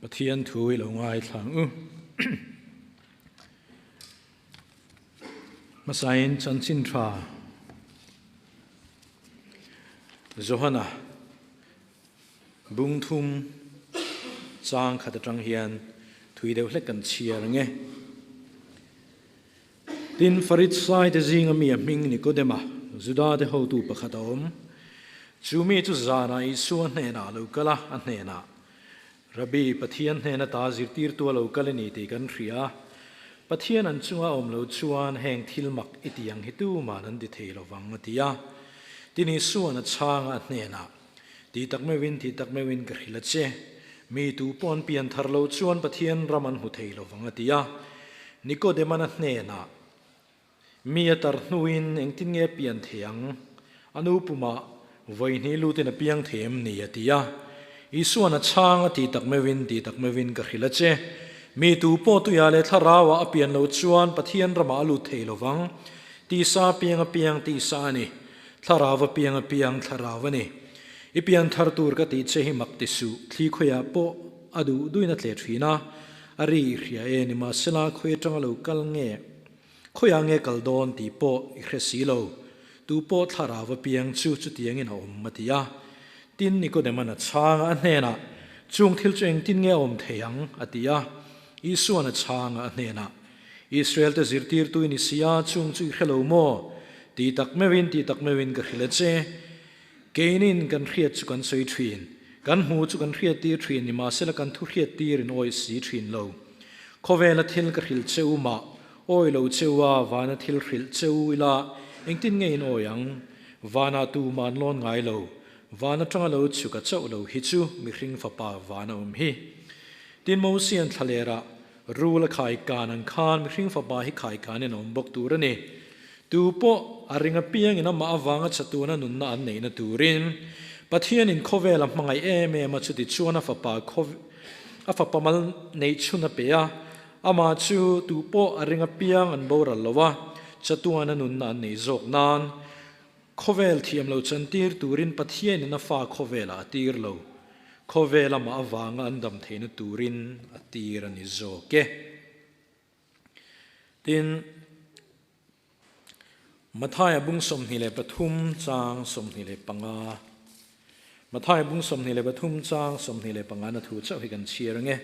Pathian thu i lo ngaithla ang u. Hmasain chanchin tha Johana bung thum chang khat atang hian thui deuh hlek kan chhiar ang e. Tin, Farisai te zinga mi a hming Nikodema, Juda te hotu pakhat a awm. Chu mi chu zanah Isua hnenah a lo kal a, a hnenah, Rabbi, Pathian hnen ata zirtirtu a lo kal i ni tih kan hria. Pathian an chunga awm lo chuan heng thil mak i ti ang hi tuman an ti thei lo vang, a ti a. Tin, Isua'n a chhanga a hnenah, Ti tak meuhin, ti tak meuhin ka hrilh a che. Mi tu pawh an pian thar lo chuan Pathian ram an hmu thei lo vang, a ti a. Nikodemana hnenah, Mi a tar hnuin engtin nge a pian thei ang? A nu pumah vawi hnih lutin a piang thei em ni? a ti a. Isua'n a chhang a ti tak meuhin, ti tak meuhin ka hrilh a che. Mi tu pawh tuiah leh thlarauah a pian lo chuan Pathian ramah a lut thei lo vang. Tisa piang a piang tisa a ni. Thlarau a piang a piang thlarau a ni. I pian thar tur ka tih che hi mak ti suh, thli khawiah pawh a duh duhin a tle thin a, a ri i hria e, nimahsela khawi atanga lo kal nge, khawiah nge kal dawn tih pawh i hre si lo, tu pawh thlarau a piang chu chutiangin a awm a ti a. Tin, Nikodema'n a chhang a, a hnenah, Chung thil chu engtin nge a awm thei ang? a ti a. Isua'n a chhang a, a hnenah, Israel te zirtirtu i ni si a, chung chu i hre lo maw? Ti tak meuhin, ti tak meuhin ka hrilh a che. Keinin kan hriat chu kan sawi thin, kan hmu chu kan hriattir thin nimahsela kan thu hriattir in awi si thin lo. Khawvela thil ka hrilh che u mah, awi lo che u a, vana thil hrilh che u ila engtin nge in awi ang? Vanah tumah an lawn ngai lo, van atanga lo chhuk a chauh lo hi chu mihring fapa van a awm hi. Tin Mosian thlalerah Rul a khai kan ang khan mihring fapa hi khai kanin a awm bawk tur a ni. Tu pawh a ring apiangin amah avanga chatuana nunna an neihna turin Pathianin khawvel a hmangaih em em a, chuti chuan a fapa a fapa mal neih chhun a pe a, amah chu tu pawh a ring apiang an boral lo a, chatuana nunna an neih zawk nan Khawvel thiam lo chantir turin Pathianin a fa khawvelah a tir lo. Khawvel amah avanga an dam theihna turin a tir a ni zawk e. Tin, Mathaia bung 23 chang 25, Mathaia bung 23 chang 25 na thu chauh hi kan chhiar ang e.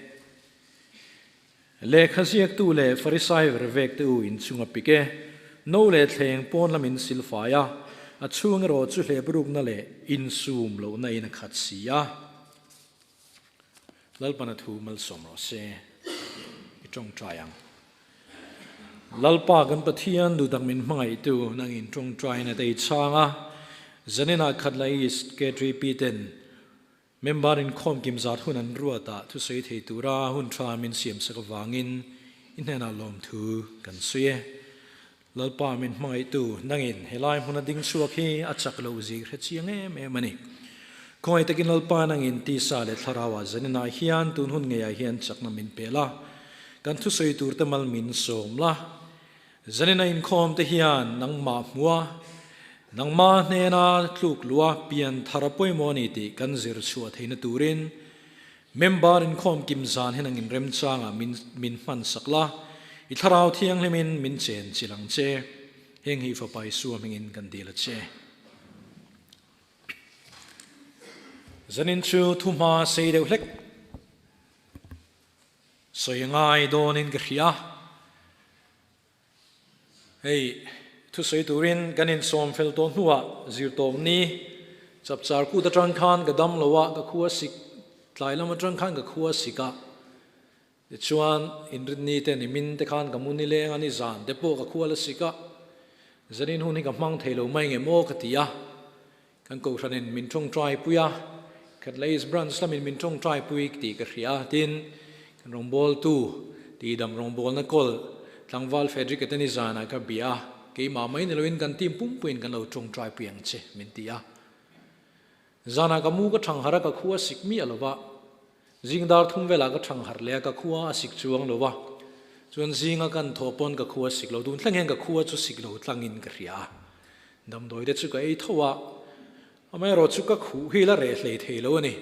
Lehkha ziaktu leh Farisai vervek te u inchung a pik e. No leh thleng pawn lamin silfai a, a chhung erawh chu hleprukna leh insum lohna in a khat si a. Lalpana thu malsawm rawh se, i tawngtai ang. Lalpa kan Pathian duhtak min hmangaihtu nangin tawngtaina te i chhang a, zaninah Khatla East K3P ten Member inkhawm kim zat hun an ruat ah thusawi thei tura hun tha min siam sak avangin i hnenah lawmthu kan sawi e. Lalpa min hmangaihtu nangin helai hmuna ding chhuak hi a chak loh zik hre chiang em em a ni. Khawngaih takin Lalpa nangin tisa leh thlarauah zaninah hian tun hun ngeiah hian chakna min pe la, kan thusawi turte mal min sawm la. Zanina inkhawm te hian nangmah hmua, nangmah hnena tluk lua pian thar a pawimawh a ni tih kan zir chhuah theihna turin member inkhawm kim zan hian ang inremchangah min min hman sak la, i thlarau thianghlimin min chen chilh ang che. Heng hi Fapa Isua hmingin kan dil a che. Zanin chu thuhma sei deuh hlek. Sawi ngai dawnin ka hria. Hei, thusawi turin kan insawm fel tawh hnuah zirtawpni chapchar kut atang khan ka dam lo a, ka khua sik, tlai lam atang khan ka khua sik a. Tichuan, inrinni te nimin te khan ka mu nileng a, nizan te pawh ka khua la sik a. Zanin hun hi ka hmang thei lo mai nge maw ka ti a. Kan Kohhranin min tawngtai pui a, Khatla East Branch lamin min tawngtai pui tih ka hria a, tin, kan rawngbawltu tihdam rawngbawlna kawl tlangval Frederick a te nizanah ka bia a, keimah mai ni loin kan team pumpuiin kan lo tawngtai pui ang che min ti a. Zanah ka mu ka thang harh a, ka khua sik miah lo va, zing dar thum velah ka thang harh leh a, ka khua a sik chuang lo va, chuan zinga kan thawh pawn ka khua sik lo, tun thleng hian ka khua chu sik lo tlangin ka hria a. Damdawi te chu ka ei tho a, amaherawh chu ka khuh hi la reh hlei thei lo a ni.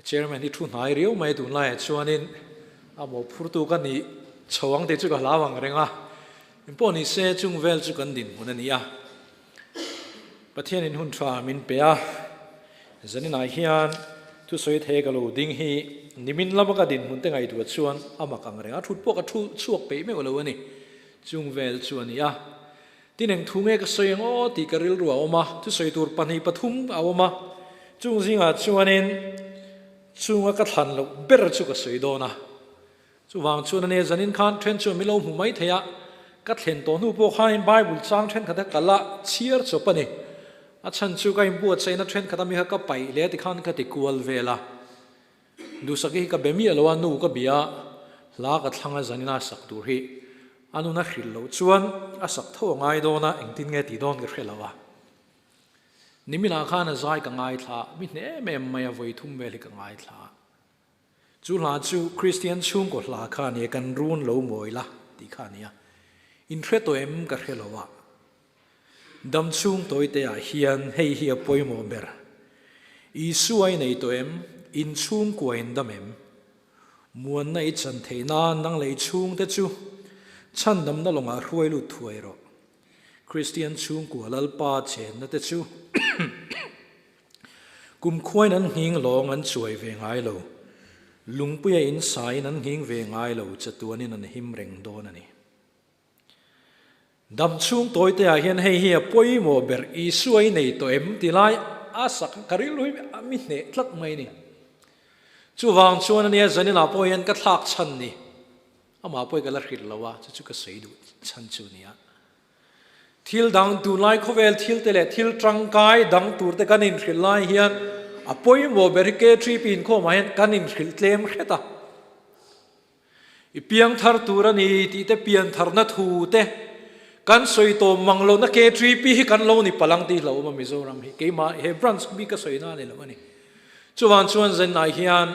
Chairman hi thu hnai riau mai tunlaiah chuanin a mawhphurtu ka nih chho ang tih chu ka hlau ang reng a, engpawh ni se chung vel chu kan dinhmun a ni a. Pathianin hun tha min pe a, zaninah hian thusawi thei ka lo ding hi nimin lama ka dinhmun te ngaihtuah chuan a mak ang reng a, thut pawh ka thu chhuak peih meuh lo a ni, chung vel chu a ni a. Tin eng thu nge ka sawi ang aw tih ka rilru a awm a, thusawi tur pahnih pathum a awm a, chung zingah chuanin chunga ka thlan loh ber chu ka sawi dawn a. Chuvang chuan ania zanin khan then chuan min lo hmu mai thei a, ka thlen tawh hnu pawh khanin Bible chang thenkhat a kal a, chhiar chawp a ni. A chhan chu ka inbuatsaihna thenkhat a mi kha ka paih hle tikhan ka ti kual vel a. Duhsaki hi ka be miah lo a, nu ka bia a, hla ka thlang a zanin a sak tur hi a nun a hrilh loh chuan a sak tho a ngai dawn a, engtin nge tih dawn ka hre lo a. Niminah khan a zai ka ngaithla a, mi hne em em mai a vawi thum vel hi ka ngaithla a. Chu hla chu Kristian chhungkaw hla kha a nia, kan run lo mawi la tih kha a nia. In hre tawh em ka hre lo a. Dam chhung tawite ah hian hei hi a pawimawh ber. Isua i nei tawh em? In chhungkua in dam em? Muanna i chan theih nan nang lei chhungte chu chhandamna lawngah hruai lut thuai rawh. Kristian chhungkua Lalpa chenna te chu Kum khuain an nghing lawng an chuai ve ngai lo. Lungpuia in saiin an nghing ve ngai lo chatuanin an him reng dawn a ni. Dam chhung tawite ah hian hei hi a pawimawh ber Isua i nei tawh em ti lai a sak ka rilru hi a mi hneh tlat mai a ni. Chuvang chuan ania zaninah pawh hian ka thlak chhan ni. Amah pawh hi ka la hrilh lo a, chu chu ka sawi duh chhan chu nia. Thil dang tunlai khawvel thil te leh thil tangkai dang tur te kan inhrilh lai hian a pawimawh ber hi K3P inkhawmah hian kan inhrilh tlem hret a. I piangthar tur a ni tih te piantharna thu te kan sawi tawm mang lohna K3P hi kan lo ni palang tih hlauhawm a Mizoram hi keimah he branch bik ka sawi na a ni lo a ni. Chuvang chuan zennai hian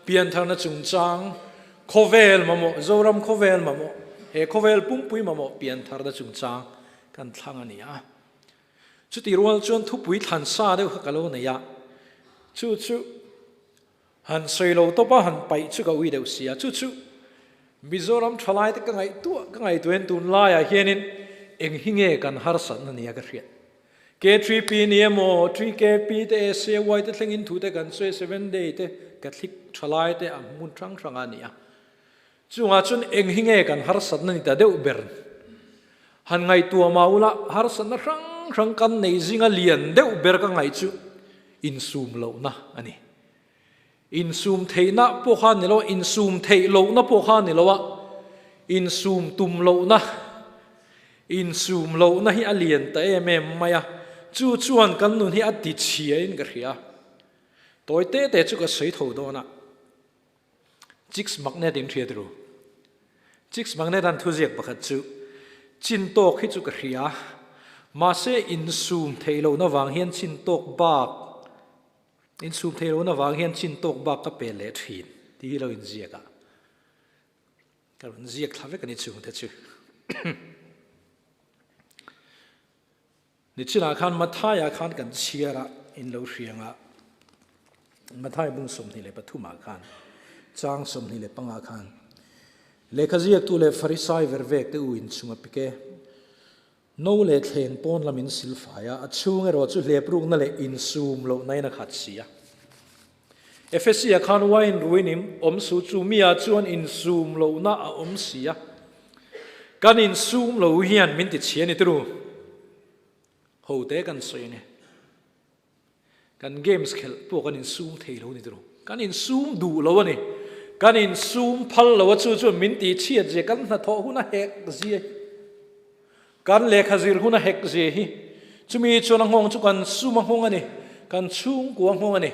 piantharna chungchang Khawvel mamawh, Zoram khawvel mamawh, he khawvel pumpui mamawh piantharna chungchang kan thlang a ni a. Chuti rual chuan thupui thlan sa deuh kha ka lo nei a, chu chu han sawi lo tawp a, han paih chu ka ui deuh si a, chu chu Mizoram thalaite ka ngaihtuah ka ngaihtuahin tunlaiah hianin eng hi nge kan harsatna nia ka hriat. K3P ni emaw, 3KP te, SAY te thlengin thu te kan sawi, Seven Day te, Catholic thalai te a hmun hrang hrang a ni a. Chungah chuan eng hi nge kan harsatna ni ta deuh ber? Han ngaihtuah mah ula, harsatna hrang hrang kan nei zinga lian deuh ber ka ngaih chu insum lohna a ni. Insum theihna pawh kha a ni lo a, insum theih lohna pawh kha a ni lo a, insum tum lohna, insum lohna hi a lian ta em em mai a, chu chuan kan nun hi a ti chhia in ka hria. Tawi te te chu ka sawi tho dawn a, Chicks Magnet in hriat ru. Chicks Magnet an thuziak pakhat chu, Chin tawk hi chu ka hria, mahse insum theih lohna vang hian chin tawk bak, Insum thei lohna vang hian chin tawk bak ka pe leh thin tih hi lo inziak a, ka rawn ziak thla vek a ni chungte chu. Nichinah khan Matthai-ah khan kan chhiar a, in lo hriang a, Matthai bung 23 ah khan, chang 25 khan, Lehkha ziaktu leh Farisai vervek te u inchung a pik e. No leh thleng pawn lam in sil fai a, a chhung erawh chu hleprukna leh insum lohna in a khat si a. Efesia khan wine ruin in awm su chu mi ah chuan insum lohna a awm si a. Kan insum lo hian min ti chhia ni turu. Ho te kan sawi a ni. Kan games khelh pawh kan insum thei lo ni turu. Kan insum duh lo a ni. Kan insum phal lo a chu chuan min tih chhiat zia, kan hnathawh hun a hek zia hi, kan lehkha zir hun a hek zia hi, chumi chuan a nghawng chu kan sum a nghawng a ni, kan chhungkua a nghawng a ni.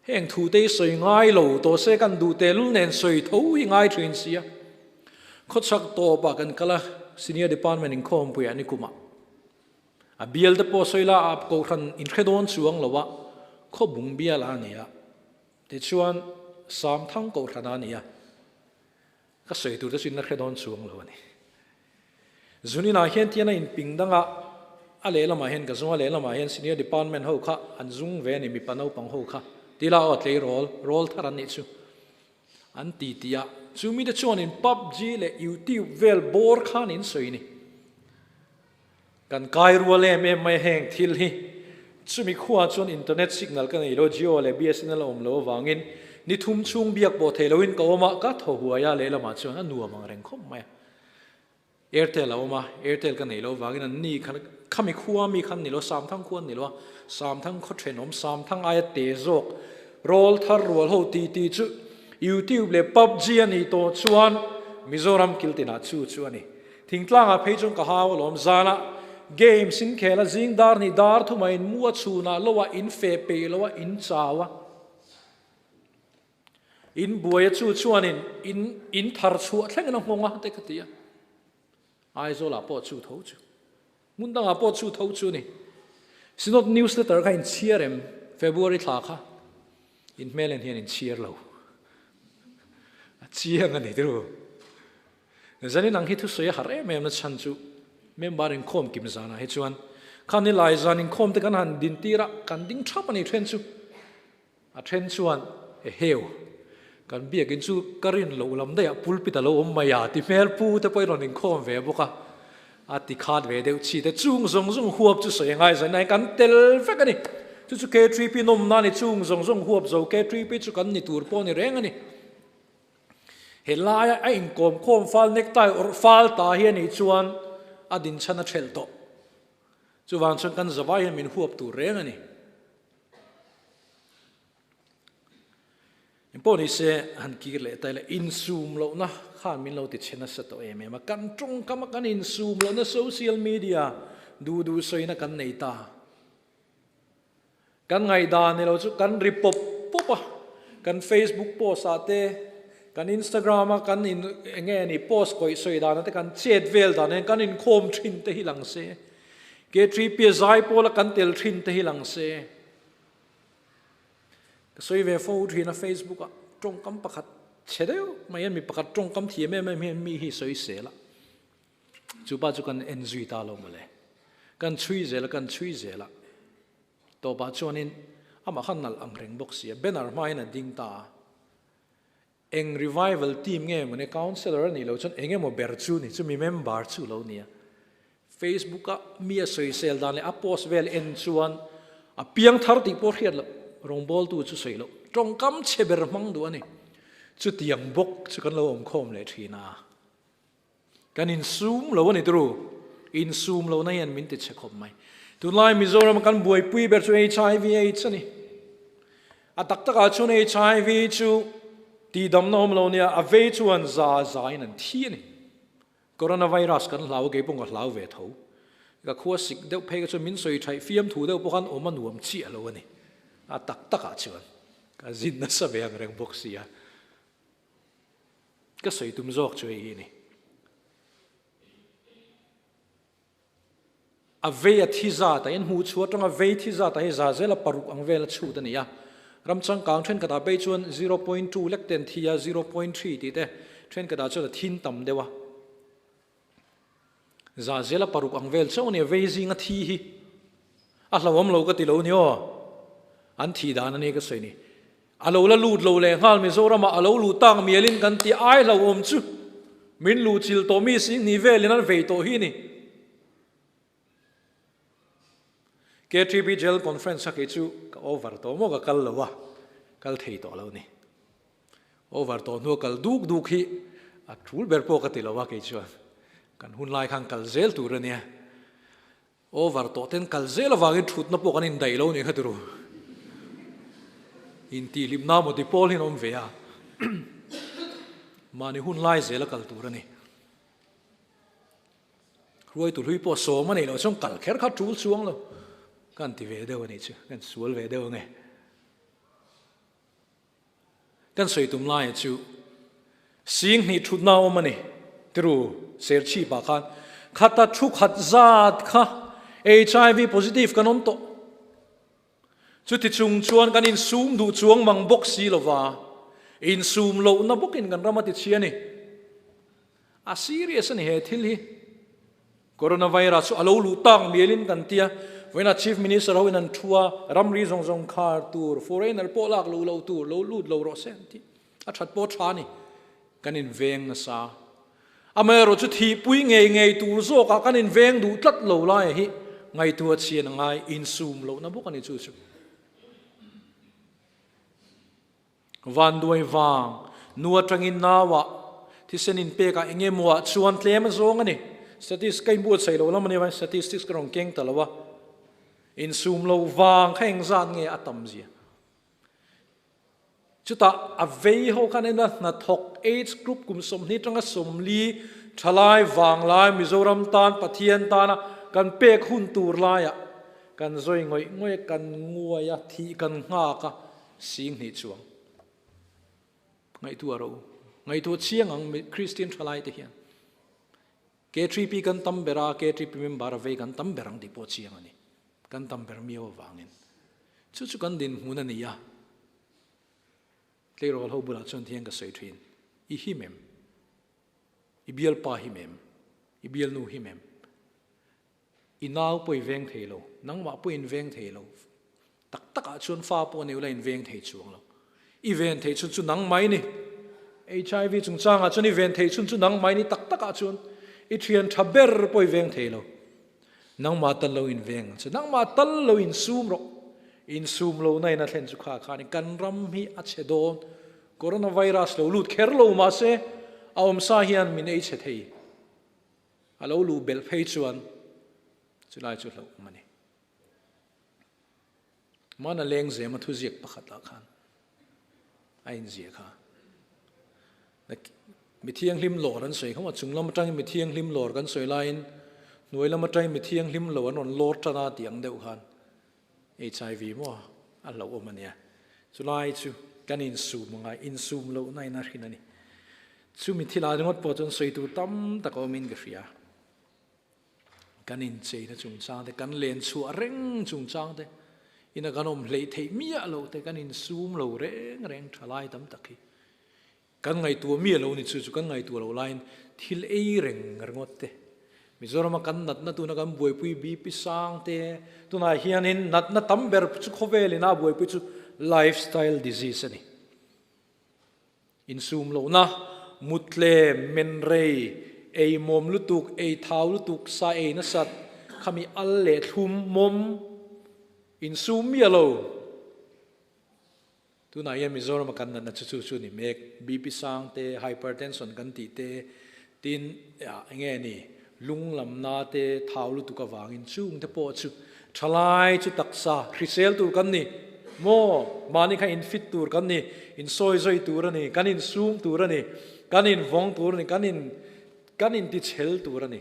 Heng thu te hi sawi ngai lo tawh se kan duh tehlul nen sawi tho hi ngai thin sia. Khawchhak tawpah kan kal a, Senior Department inkhawmpuiah nikumah. A bial te pawh sawi la a kohhran inhre dawn chuang lo a, khawbung bial a ni a, tichuan Samthang kohhran a ni a, ka sawi tur te chu inla hre dawn chuang lo a ni. Zunin ah hian tian a inping dang a, a lehlamah hian ka zung a, lehlamah hian senior department ho kha an zung ve a ni, mipa naupang ho kha. Tila aw tleirawl, rawl thar an nih chu. An ti ti a, chu mite chuanin PUBG leh YouTube vel bawr khan in sawi ni. Kan kai rual em em mai heng thil hi. Chumi khuaah chuan internet signal ka nei lo, Jio leh BSNL a awm lo avangin ni thum chhung biak pawh thei loin ka awm a, ka thaw huai a, lehlamah chuan a nuam ang reng khawp mai a. Airtel a awm a, Airtel ka nei lo avangin an ni khan khami khua mi khan ni lo, Samthang khua an ni lo a, Samthang khaw thenawm, Samthang aia te zawk rawl thar rual ho ti ti chu YouTube leh PUBG a nih tawh chuan Mizoram kiltinah chu chu a ni. Thingtlangah phei chuan ka hau alawm zanah games in khel a zing dar hnih dar thumah in mu a chhunah lo a in feh peih lo a in chau a in buai a chu chuanin in in thar chhuah thlengin a nghawng a te ka ti a Aizawlah pawh chu tho chu hmun dangah pawh chu tho chu ni Synod newsletter kha in chhiar em February thla kha in hmel en hian in chhiar lo a chiang a ni tiro. Zanin ang hi thusawi a harh em em na chhan chu member inkhawm kim zanah hi chuan kha ni lai zan inkhawm te kan han din tir a, kan ding thap a ni then chu. A then chuan e heu, kan biakin chu ka rin loh lam daih ah pulpit a lo awm mai a ti hmel pu te pawh i rawn inkhawm ve bawk a, a ti khat ve deuh chi te chung zawng zawng huap chu sawi a ngai zanin ah hian kan tel vek a ni. Chu chu K3P nawmna a ni chung zawng zawng huap zo K3P chu kan ni tur pawh a ni reng a ni. He laia a inkawmkhawm fal necktie awrh fal ta hi a nih chuan a dinchhan a thelh tawh. Chuvang chuan kan zavai hian min huap tur reng a ni. Engpawh ni se han kir leh ta ila insum lohna khan min lo ti chhe nasa tawh em em a. Kan tawngkam a kan insum lohna social media duh duh sawina kan nei ta. Kan ngaihdan ni lo chu kan ri pawp pawp a, kan Facebook post ah te, kan Instagram a kan in eng nge ni post kawih sawi dan ah te kan chet vel dan hian kan inkhawm thin te hi lang se, K3P zai pawl a kan tel thin te hi lang se. Ka sawi ve fo thin a Facebook ah tawngkam pakhat chhe deuh mai hian mi pakhat tawngkam thiam em em hian mi hi sawi sel a. Chu pa chu kan en zui ta lo mawle. Kan chhui zel a, kan chhui zel a. Tawpah chuanin amah kha nalh ang reng bawk si a, banner hmain a ding ta a. Eng revival team nge mawni, councellor a nih loh chuan eng emaw ber chu ni, chumi member chu lo ni a. Facebook a mi a sawisel dan leh a post vel en chuan a piang thar tih pawh hriat loh, rawngbawltu chu sawi loh, tawngkam chhe ber hmang duh a ni. Chutiang bawk chu kan lo awmkhawm leh thin a. Kan insum lo a ni turu. Insum lohna hian min ti chhe khawp mai. Tunlai Mizoram kan buaipui ber chu HIV AIDS a ni. A tak takah chuan HIV chu tihdamna awm lo nia, a vei chuan za zain an thi a ni. Coronavirus kan hlau a, kei pawh ka hlau ve tho. Ka khua sik deuh phei kha chuan min sawi thaih fiam thu deuh pawh khan awm a nuam chiah lo a ni. A tak takah chuan ka zin nasa ve ang reng bawk sia. Ka sawi tum zawk chu hei hi a ni. A vei a thi zat a, in hmuh chhuah atanga vei thi zat ah hi za zela paruk ang vel a chhut a ni a. Ram changkang thenkhatah phei chuan 0.2 lek ten thi a, 0.3 tih te thenkhatah chuan a thin tam deuh a. Za zela paruk ang vel chauh a ni a, vei zinga thi hi a hlauhawm lo ka ti lo ni aw. An thih dan a ni ka sawi ni. A lo la lut lo leh nghal Mizoramah a lo luh tak mialin kan ti ai hlauhawm chu min luh chil tawh mi sing hnih velin an vei tawh hi ni. KTB General Conference a kei chu ka over tawh maw ka kal lo a, kal thei tawh lo ni. Over tawh hnua kal duk duk hi a tul ber pawh ka ti lo a kei chuan kan hun lai khan kal zel tur a nia. Over tawh ten kal zel avangin thutna pawh kan indaih lo nih kha turu. Intihhlimna maw ti pawl hian awm ve a. Mahni hun lai zel a kal tur a ni. Hruaitu hlui pawh sawm a neih loh chuan kal kher kha tul chuang lo. Kan ti ve deuh a nih chu, kan sual ve deuh ange. Kan sawi tum laia chu sing hnih thutna awm a ni tiru Serchhip ah khan khata thu khat zat kha HIV positive kan awm tawh. Chuti chung chuan kan insum duh chuang mang bawk si lova, insum lohna bawkin kan ram a ti chhi a ni. A serious a ni he thil hi. Coronavirus chu a lo luh tak mialin kan ti a, Vawiinah Chief Minister ho in an thu a, ramri zawng zawng khar tur, foreigner pawh lak lo lo tur, lo lut lo rawh se an ti. A that pawh tha a ni. Kan inveng nasa. Amaherawh chu thihpui ngei ngei tur zawkah kan inveng duh tlat lo laia hi ngaihtuah chhian a ngai, insum lohna bawk a ni chu chu. Vanduai vang, nu atangin nauah thisen inpekah eng emaw ah chuan tlem a zawng a ni. Statistics ka inbuatsaih lo lam a nia, statistics ka rawn keng ta lo a. Insum lo vang kha engzat nge a tam zia. Chutah a vei ho khan ena hnathawk age group kum 20 atanga 40 thalai vanglai Mizoram tan Pathian tana kan pek hun tur laiah kan zawi ngawih ngawih a, kan nguai a, thih kan nghak a, 2000 chuang. Ngaihtuah rawh u. Ngaihtuah chiang ang Kristian thalai te hian. K3P kan tam ber a, K3P member a vei kan tam ber ang tih pawh chiang a ni. Kan tam ber miau avangin. Chu chu kan dinhmun a ni a. Tleirawl ho bulah chuan thiang ka sawi thin. I him em? I bialpa him em? I bialnu him em? I nau pawh i veng thei lo, nangmah pawh in veng thei lo. Tak takah chuan fa pawh nei ula in veng thei chuang lo. I ven theih chhun chu nangmah i ni. HIV chungchangah chuan i ven theih chhun chu nangmah i ni tak takah chuan i thian tha ber pawh i veng thei lo. Nangmah tal lo in veng ang che. Nangmah tal lo in sum rawh. In sum lo na in a thlen chu kha khan kan ram hi a chhe dawn. Coronavirus lo lut kher lo mahse a awmsa hian min ei chhe thei. A lo luh belh phei chuan chulai chu hlauh awm a ni. Mana lengzem a thuziak pakhatah khan a inziah kha. Mi thianghlim lawr an sawi kha maw? Chung lam atangin mi thianghlim lawr kan sawi laiin hnuai lam atangin mi thianghlim lo an rawn lawr tan a tih ang deuh khan HIV maw a hlauh awm a nia. Chulai chu kan insum anga insum lohna in a hrin a ni. Chumi thil ah ringawt pawh chuan sawi tur tam tak a awmin ka hria. Kan incheina chungchang te, kan len chhuah reng chungchang te, ina kan awm hleih theih miah loh te, kan insum lo reng reng tha lai tam tak hi. Kan ngaihtuah miah lo ni chu chu kan ngaihtuah loh laiin thil ei reng ringawt te, Mizorama kan natna tuna kan buaipui BP sang te, tunah hianin natna tam ber chu khawvelin a buaipui chu lifestyle disease a ni. Insum lohna, mutlem, menrei, ei mawm lutuk, ei thau lutuk, sa ei nasat, khami al leh thlum mawm, insum miah lo. Tunah hian Mizorama kan natna chu chu chu ni mek, BP sang te, hypertension kan tih te, tin enge ni, lung lamna te, thau lutuk avangin chung te pawh chu thalai chu taksa hrisel tur kan ni maw? Mahni kha in fit tur kan ni, insawi zawi tur a ni, kan insum tur a ni, kan invawng tur a ni, kan in kan intichhel tur a ni.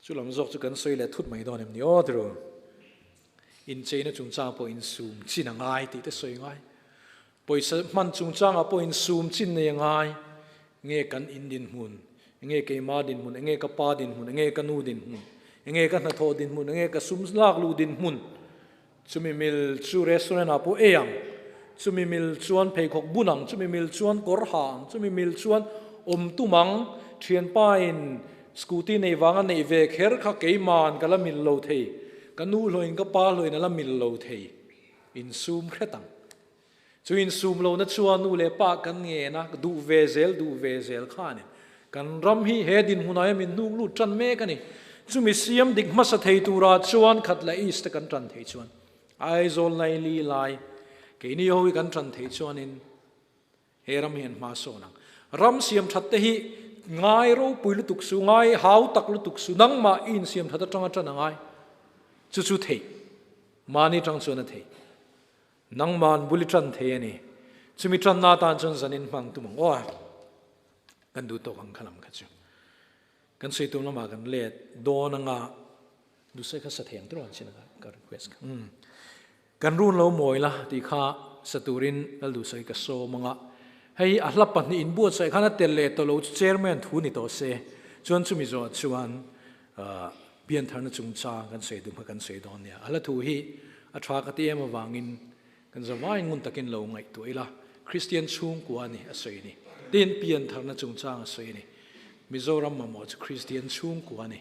Chu lam zawk chu kan sawi leh thut mai dawn em ni aw tiraw? Incheina chungchang pawh insum chin a ngai tih te sawi ngai. Pawisa hman chungchangah pawh insum chin nei a ngai. Nge kan in dinhmun? Enge keima dinhmun? Enge ka pa dinhmun? Enge ka nu dinhmun? Enge ka hnathawh dinhmun? Enge ka sum lak luh dinhmun? Chumi mil chu restaurant ah pawh ei ang, chumi mil chuan pheikhawk bun ang, chumi mil chuan kawr ha ang, chumi mil chuan awm tum ang, thianpa in scooty nei vanga neih ve kher kha keiman ka la mil lo thei, ka nu hlawhin ka pa hlawhin a la mil lo thei, insum hret ang. Chu insum lohna chuan nu leh pa kan ngen a, duh ve zel duh ve zel kha a ni. Kan ram hi he dinhmunah hian min hnuk lut tan mek a ni. Chumi siam dik hmasa thei turah chuan khat leh East te kan tan thei chuan Aizawl Laili lai keini ho hi kan tan thei chuanin he ram hi an hma sawn ang. Ram siam that te hi ngai ropui lutuk su, ngai hau tak lutuk su, nangmah i insiam that atanga tan a ngai. Chu chu theih, mahni tang chuan a theih. Nangman bul i ṭan thei a ni. Chumi ṭanna atan chuan zanin hmang tum ang aw a. Kan duh tawk ang kha lam kha chu. Kan sawi tum lamah kan let dawn anga duhsawi kha sa thei ang tiraw an sin anga ka request kha. Umm. Kan run lo mawi la tih kha sa turin Lal duhsawi ka sawm anga hei a hla pahnih in buatsaih khan a tel leh tawh lo chu chairman thu ni tawh se chuan chumi zawh chuan Piantharna chungchang kan sawi duh kha kan sawi dawn nia. A hla thu hi a tha ka ti em avangin kan zavai ngun takin lo ngaihtuah ila. Kristian chhungkua a ni a sawi ni. Tin, piantharna chungchang a sawi a ni. Mizoram mamawh chu Kristian chhungkua a ni.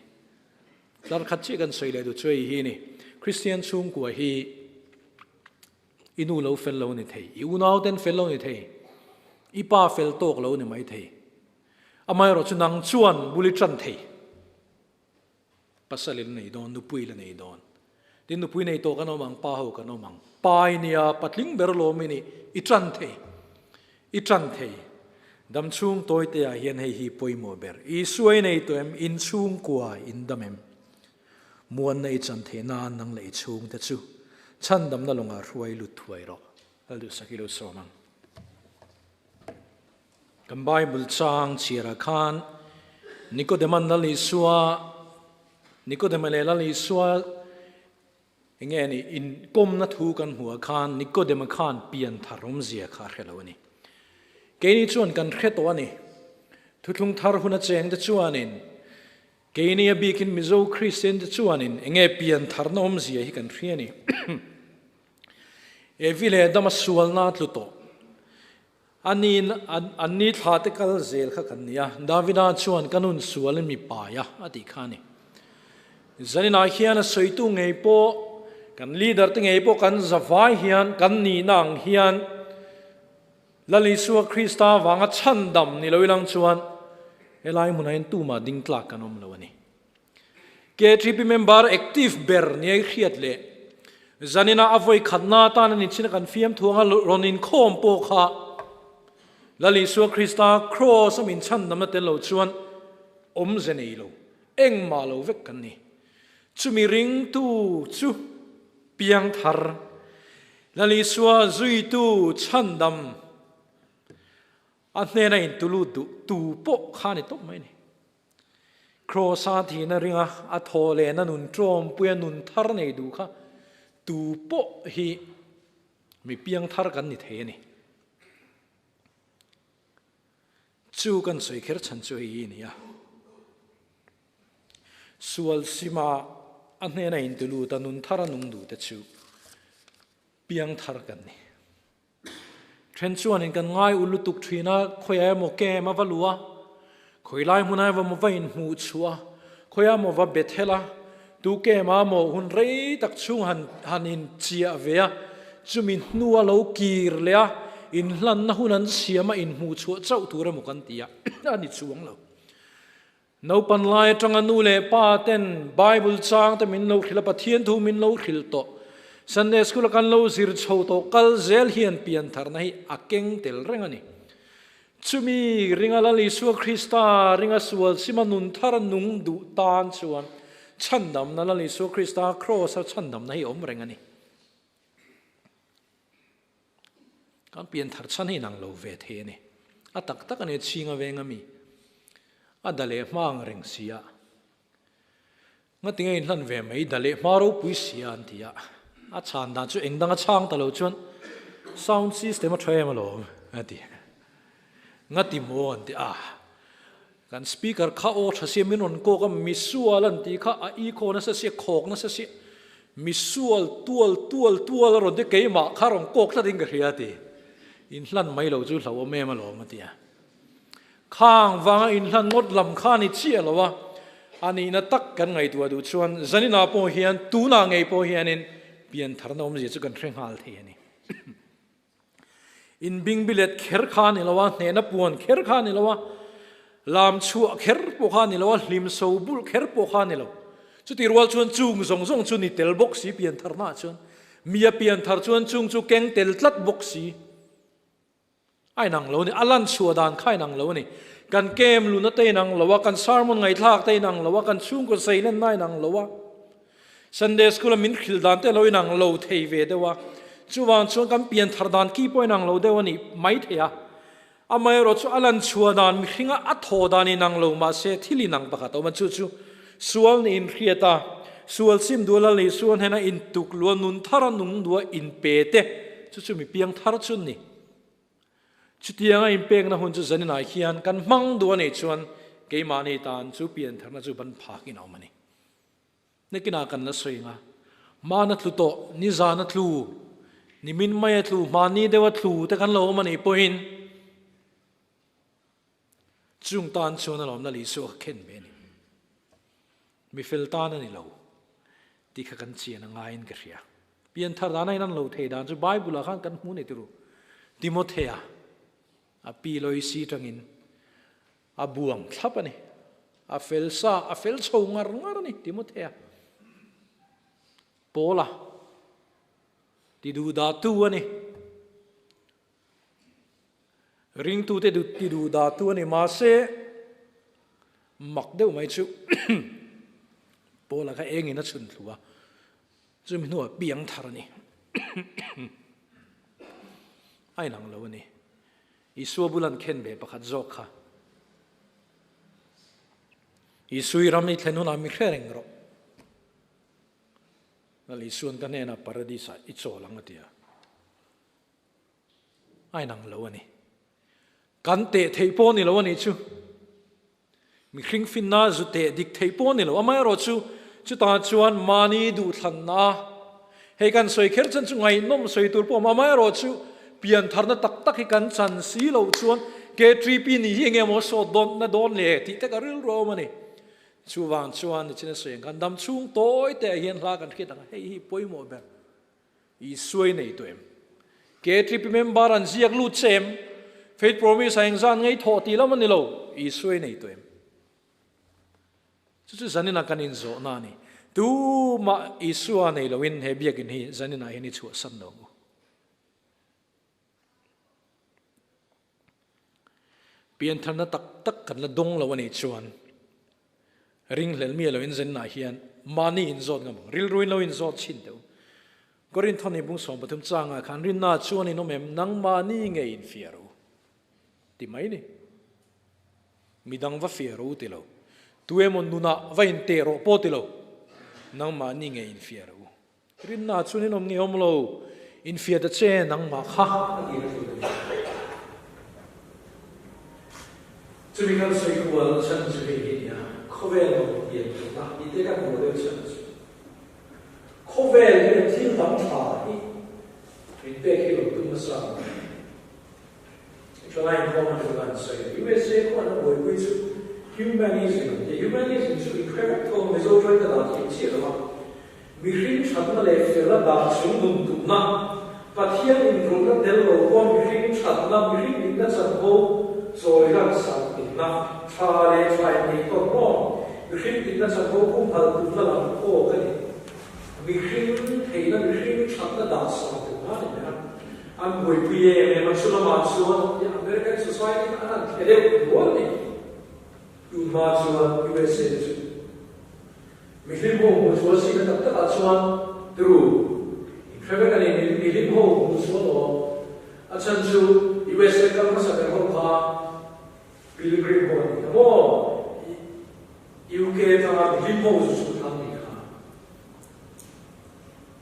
Tlar khat chiah kan sawi leh duh chu hei hi a ni, Kristian chhungkua hi i nu lo fel lo ni thei, i unau ten fel lo ni thei, i pa fel tawk lo ni mai thei. Amaherawh chu nang chuan bul i tan thei. Pasal i la nei dawn, nupui i la nei dawn. Tin, nupui nei tawh kan awm ang, pa ho kan awm ang. Pa i nia, patling ber lawm i nih, i tan thei. I tan thei. Dam chhung tawi te ah hian hei hi pawimawh ber. Isua i nei tawh em? In chhungkua in dam em? Muanna i chan theih nan nang leh i chhungte chu chhandamna lawngah hruai lut thuai rawh. Lalduhsak i lo sawm ang. Kan Bible chang chhiarah khan Nicodeman Lal Isua, Nicodema leh Lal Isua enge a nih inkawmna thu kan hmuh ah khan Nicodema khan pian thar awmzia kha a hre lo a ni. Keini chuan kan hre tawh a ni. Thuthlung thar hun a cheng te chuanin keini a bikin Mizo Kristian te chuanin enge pian tharna awmzia hi kan hria a ni. Evi leh Adama sualna a tlu tawh. A ni an ni thla te kal zel kha kan ni a, Davida chuan ka nun sual in mi pai a, a tih kha a ni. Zaninah hian a sawitu ngei pawh, kan leader te ngei pawh kan zavai hian, kan nihna ang hian Lal Isua Krista vanga chhandam ni lo ilang chuan helai hmunah hian tumah ding tlak kan awm lo a ni. KTP member active ber nia i hriat leh zanina a vawi khatna atan a ni chin a kan fiamthu anga rawn inkhawm pawh kha Lal Isua Krista Kraws a min chhandamna tel lo chuan awmze nei lo, engmah lo vek kan ni. Chumi ringtu chu piangthar Lal Isua zuitu chhandam a hnena intulut duh tu pawh kha ni tawp mai a ni. Kraws-a thihna ringa a thaw lehna nun ṭawmpuia nun thar nei duh kha tu pawh hi mi piang thar kan ni thei a ni. Chu kan sawi kher chhan chu hei hi a ni a. Sual sima a hnena intilut a nun thar a nung duh te chu piang thar kan ni. Then chuanin kan ngai u lutuk thin a, khawiah emaw kem a va luh a, khawi lai hmunah emaw va inhmuh chhuah a, khawiah emaw va bet hel a, tu kem a maw hun rei tak chhung han han inchiah ve a, chumi hnua lo kir leh a, inhlanna hun an siam a inhmuh chhuah chauh tur emaw kan ti a, a ni chuang lo. Naupan lai atanga nu leh pa ten Bible chang te min lo hrilh a, Pathian thu min lo hrilh tawh. Sunday School a kan lo zir chho tawh kal zel hian piantharna hi a keng tel reng a ni. Chumi ringa Lal Isua Krista ringa sual sima nun thar nung duh tan chuan chhandamna Lal Isua Krista Kraws a chhandamna hi a awm reng a ni. Kan pianthar chhan hi inang lo ve thei a ni. A tak tak a ni, chhinga veng a mi. A da leh hma ang reng si a. Ngatinge inhlan ve mai, da leh hma ropui si a an ti a. A chhan dan chu eng dang a chhang ta lo chuan sound system a tha em alawm a ti. Ngati maw an ti a. Kan speaker kha aw tha sia min rawn kawk a, misual an tih kha a i khaw nasa sia, khawk nasa sia, misual tual tual tual a rawn ti keimah kha rawn kawk tlat in ka hria a ti. Inhlan mai lo chu hlauhawm em alawm a ti a. Khang vanga inhlan ngawt lam kha ni chiah lo a, a nihna tak kan ngaihtuah duh chuan zaninah pawh hian tunah ngei pawh hianin piantharna awmzia chu kan hre nghal thei a ni. Inbingbilet kher kha a ni lo a, hnehna puan kher kha a ni lo a, lam chhuah kher pawh kha a ni lo a, hlim so bulh kher pawh kha a ni lo. Chutih rual chuan chung zawng zawng chu ni tel bawk si piantharnaah chuan. Mi a pianthar chuan chung chu keng tel tlat bawk si. A inang lo a ni, a lan chhuah dan kha a inang lo a ni. Kan kem luna te inang lo a, kan sermon ngaihthlak te inang lo a, kan chhungkaw zeilenna inang lo a. Sunday School a min hrilh dan te lo inang lo thei ve deuh a, chuvang chuan kan pian thar dan ki pawh inang lo deuh a nih mai thei a. Amaherawh chu a lan chhuah dan mihringa a thaw dan inang lo mahse thil inang pakhat a awm a, chu chu sual nih inhriat a, sual sim duh a lal nih sual hnena intuk luh a, nun thar a nung duh a inpe te, chu chu mi piang thar chu ni. Chutianga inpekna hun chu zaninah hian kan hmang duh a nih chuan keimahni tan chu pian tharna chu ban phakin a awm a ni. Nakinah kan la sawi ang a, hmana tlu tawh, nizana tlu, nimin maia tlu, hmani deuha tlu te kan lo awm a nih pawhin chung tan chuan a lawmna Isua kha khen ve a ni. Mi fel tan a ni lo tih kha kan chian a ngaiin ka hria. Pianthar dana in an lo thei dan chu Bible ah khan kan hmu nei turu. Timothea a pi Loisi tangin a buang thlap a ni. A fel sa, a fel chho ngar ngar a ni Timothea. Paula ti duhdah tu a ni. Ringtute ti duhdah tu a ni. Mahse, mak deuh mai chu Paula kha engin a chhun thlu a, chumi hnuah piang thar a ni. A inang lo a ni. Isua bul an khen ve pakhat zawk kha. Isui ram i thlen hunah mi hre reng rawh. Lal Isuan ka hnenah Paradis-ah i chawl ang a ti a. A inang lo a ni. Kan teh theih pawh a ni lo a nih chu. Mihring finna zu teh dik theih pawh a ni lo. Amaherawhchu, chutah chuan mahni duhthlanna a hei kan sawi kher chan chu ngaihnawm sawi tur pawh a awm. Amaherawhchu, piantharna tak tak hi kan chan si loh chuan KTP ni hi enge maw sawt dawn na dawn le tih te ka rilru a awm a ni. Chuvang chuan nichin a sawi ang khan dam chhung tawi te ah hian hla kan hriat ang a, hei hi pawimawh ber. Isuai nei tawh em? KTP member an ziak lut che em? Faith Promise a engzan ngei thawh tih lam a ni lo, Isuai nei tawh em? Chu chu zaninah kan inzawhna a ni. Tumah Isua nei loin he biakin hi zaninah hian i chhuahsan lo ang u. Piantharna tak tak kan la dawng lo a nih chuan ringhlel mi a lo inzennaah hian mahni inzawt ngam ang, rilruin lo inzawt chhin teh u. Korinth ni bung 13 changah khan rinna chuan in awm em? Nangmahni nge infiah rawh u ti mai ni. Midang va fiah rawh u ti lo. Tu emaw nunah va inteh rawh pawh ti lo. Nangmahni nge infiah rawh u. Rinna chuan in awm nge awm lo, infiah ta che nangmah kha a ti na tur a ni. Chumi kan sawi kual chhan chu hei hi a ni a, khawvel mawh pian theihna tih te kan hmuh deuh chhan chu khawvel hian thil dang tha hi min pek hi lo tum nasa ang mai. Thalai inkhawm atanga kan sawi a, USA khuan a buaipui chu humanism an ti a, humanism chu inhre vek tho a, Mizo tawng ka dah thiam chiah lo a, mihring thatna leh fel a dah chung nun tumna, Pathian inrulna tel lo pawh mihring thatna, mihring dikna chanvo chawi lan sak tumna, tha leh tha inneih tawk maw, mihring dikna chanvo humhalh tumna lam kawk a ni. Mihring theihna, mihring thatna dah sak tumna a ni ber a. An buaipui em em a, chu lamah chuan American society kha an han thle deuh dual a ni. Tun hma chuan USA te chu mihlim ho hmuh chhuah si na tak takah chuan turu inhre vek a ni, mihlim ho hmuh chhuah awm. A chhan chu USA kal hmasa ber ho kha Pilgrim ho an ni kha maw? UK atanga mihlim ho zu chhuk thlang ni kha.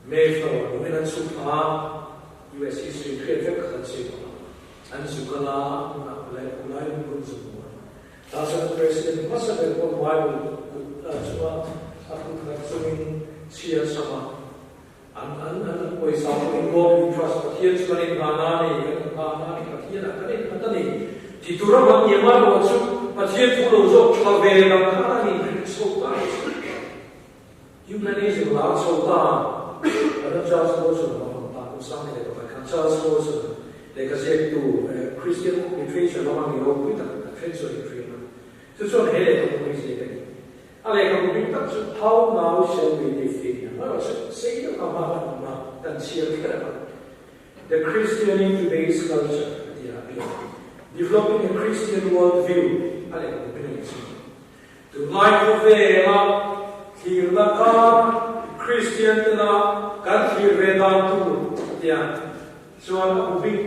Mayflower lungin an chhuk thla a, US history hriat vek kha kan sawi tawh a, an zuk a la a, hmunah kulai kulai lung zu hmu a. Tah chuan President hmasa ber pawh Bible kut chunga a kut nghat chungin chhiar sam a, an an an an pawisa pawh in God we trust, Pathian chu kan inngahna a ni, kan inngahna a ni, Pathianah kan innghat a ni ti tura man niam a ruah chu Pathian thu lo zawk tha ve lam khan an inhrilh chho ta a ni. Humanism lar chho ta Adam Charles Wilson a hmang ta kum sang leh pakhat khan Charles Wilson lehkha ziaktu Christian literature lama mi ropui tak tak then chu a inhriam a. Chu chuan he lehkhabu hi ziak a ni. A lehkhabu hming tak chu How Now Shall We Live tih a ni a. Amaherawhchu sei deuh kha hma kan awm a, kan chhiar kher ang a. The Christian in Today's Culture a ti a, a pian a. Developing a Christian World View a lehkhabu hming a ni chu. Tunlai khawvela thlirna kar Kristian tena kan thlir ve dan tur tia chuan a bu bik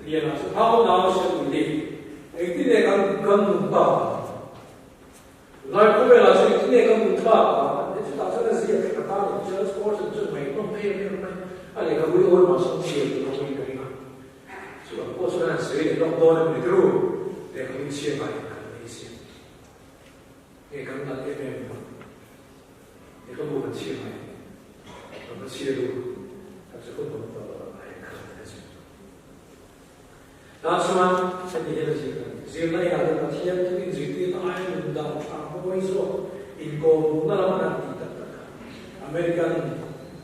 lianah chu How Now Shall We Live? Engtin nge kan kan nun tak ang? Tunlai khawvelah chuan engtin nge kan nun tak ang? An ti chutah chuan a ziak thla ta a ni. Charles Spurgeon chuan ngaihnawm em em mai a lehkhabu hi awi mahse chhiar tur a awmin ka ring a. Chu ang pawh chuan an sawi leh lawk dawn em ni tru? Lehkhabu chhiar ngaiin kan nei si. Nge kan nalh em em lo? Nge ka bu kan chhiar mai? Ka va chhiar u, ka chu hun awm tawh lo a hek kha ka chhiar tawh. Tah chuan heti hian a zir a ni, Zirna inah chuan Pathian thu inzirtirna aia nun dan tha mawi zawk. Inkawm hmuhna lam an han tih tak tak kha American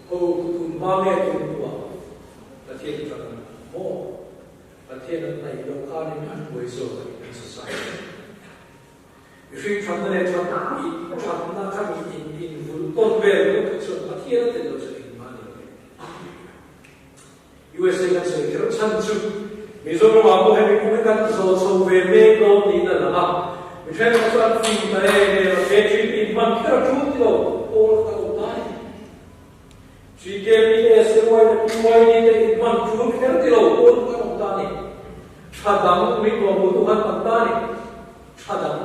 ho khu tun hma nge tun hnuah Pathian hi fak an maw? Pathian an hnaih loh khanin an buai zawk a ni kan society. Mihring thatna leh thatna in thatna kha mi in in vulh tawn vel ringawt kha chuan Pathian a tel lo chu engmah a ni lo ve. USA kan sawi kher chhan chu Mizoram ah pawh hemi kum hi kan zawh chho ve mek dawn niin a lang a, mi thenkhat chu an fing ta em em a, KGP in hman kher a tul ti lo, pawl kha kan awm ta a ni. GKP te, SAY te, PYD te in hman tul kher ti lo, pawl kha kan awm ta a ni. Tha dang min kawhhmuh tu khan tam ta a ni. Tha dang.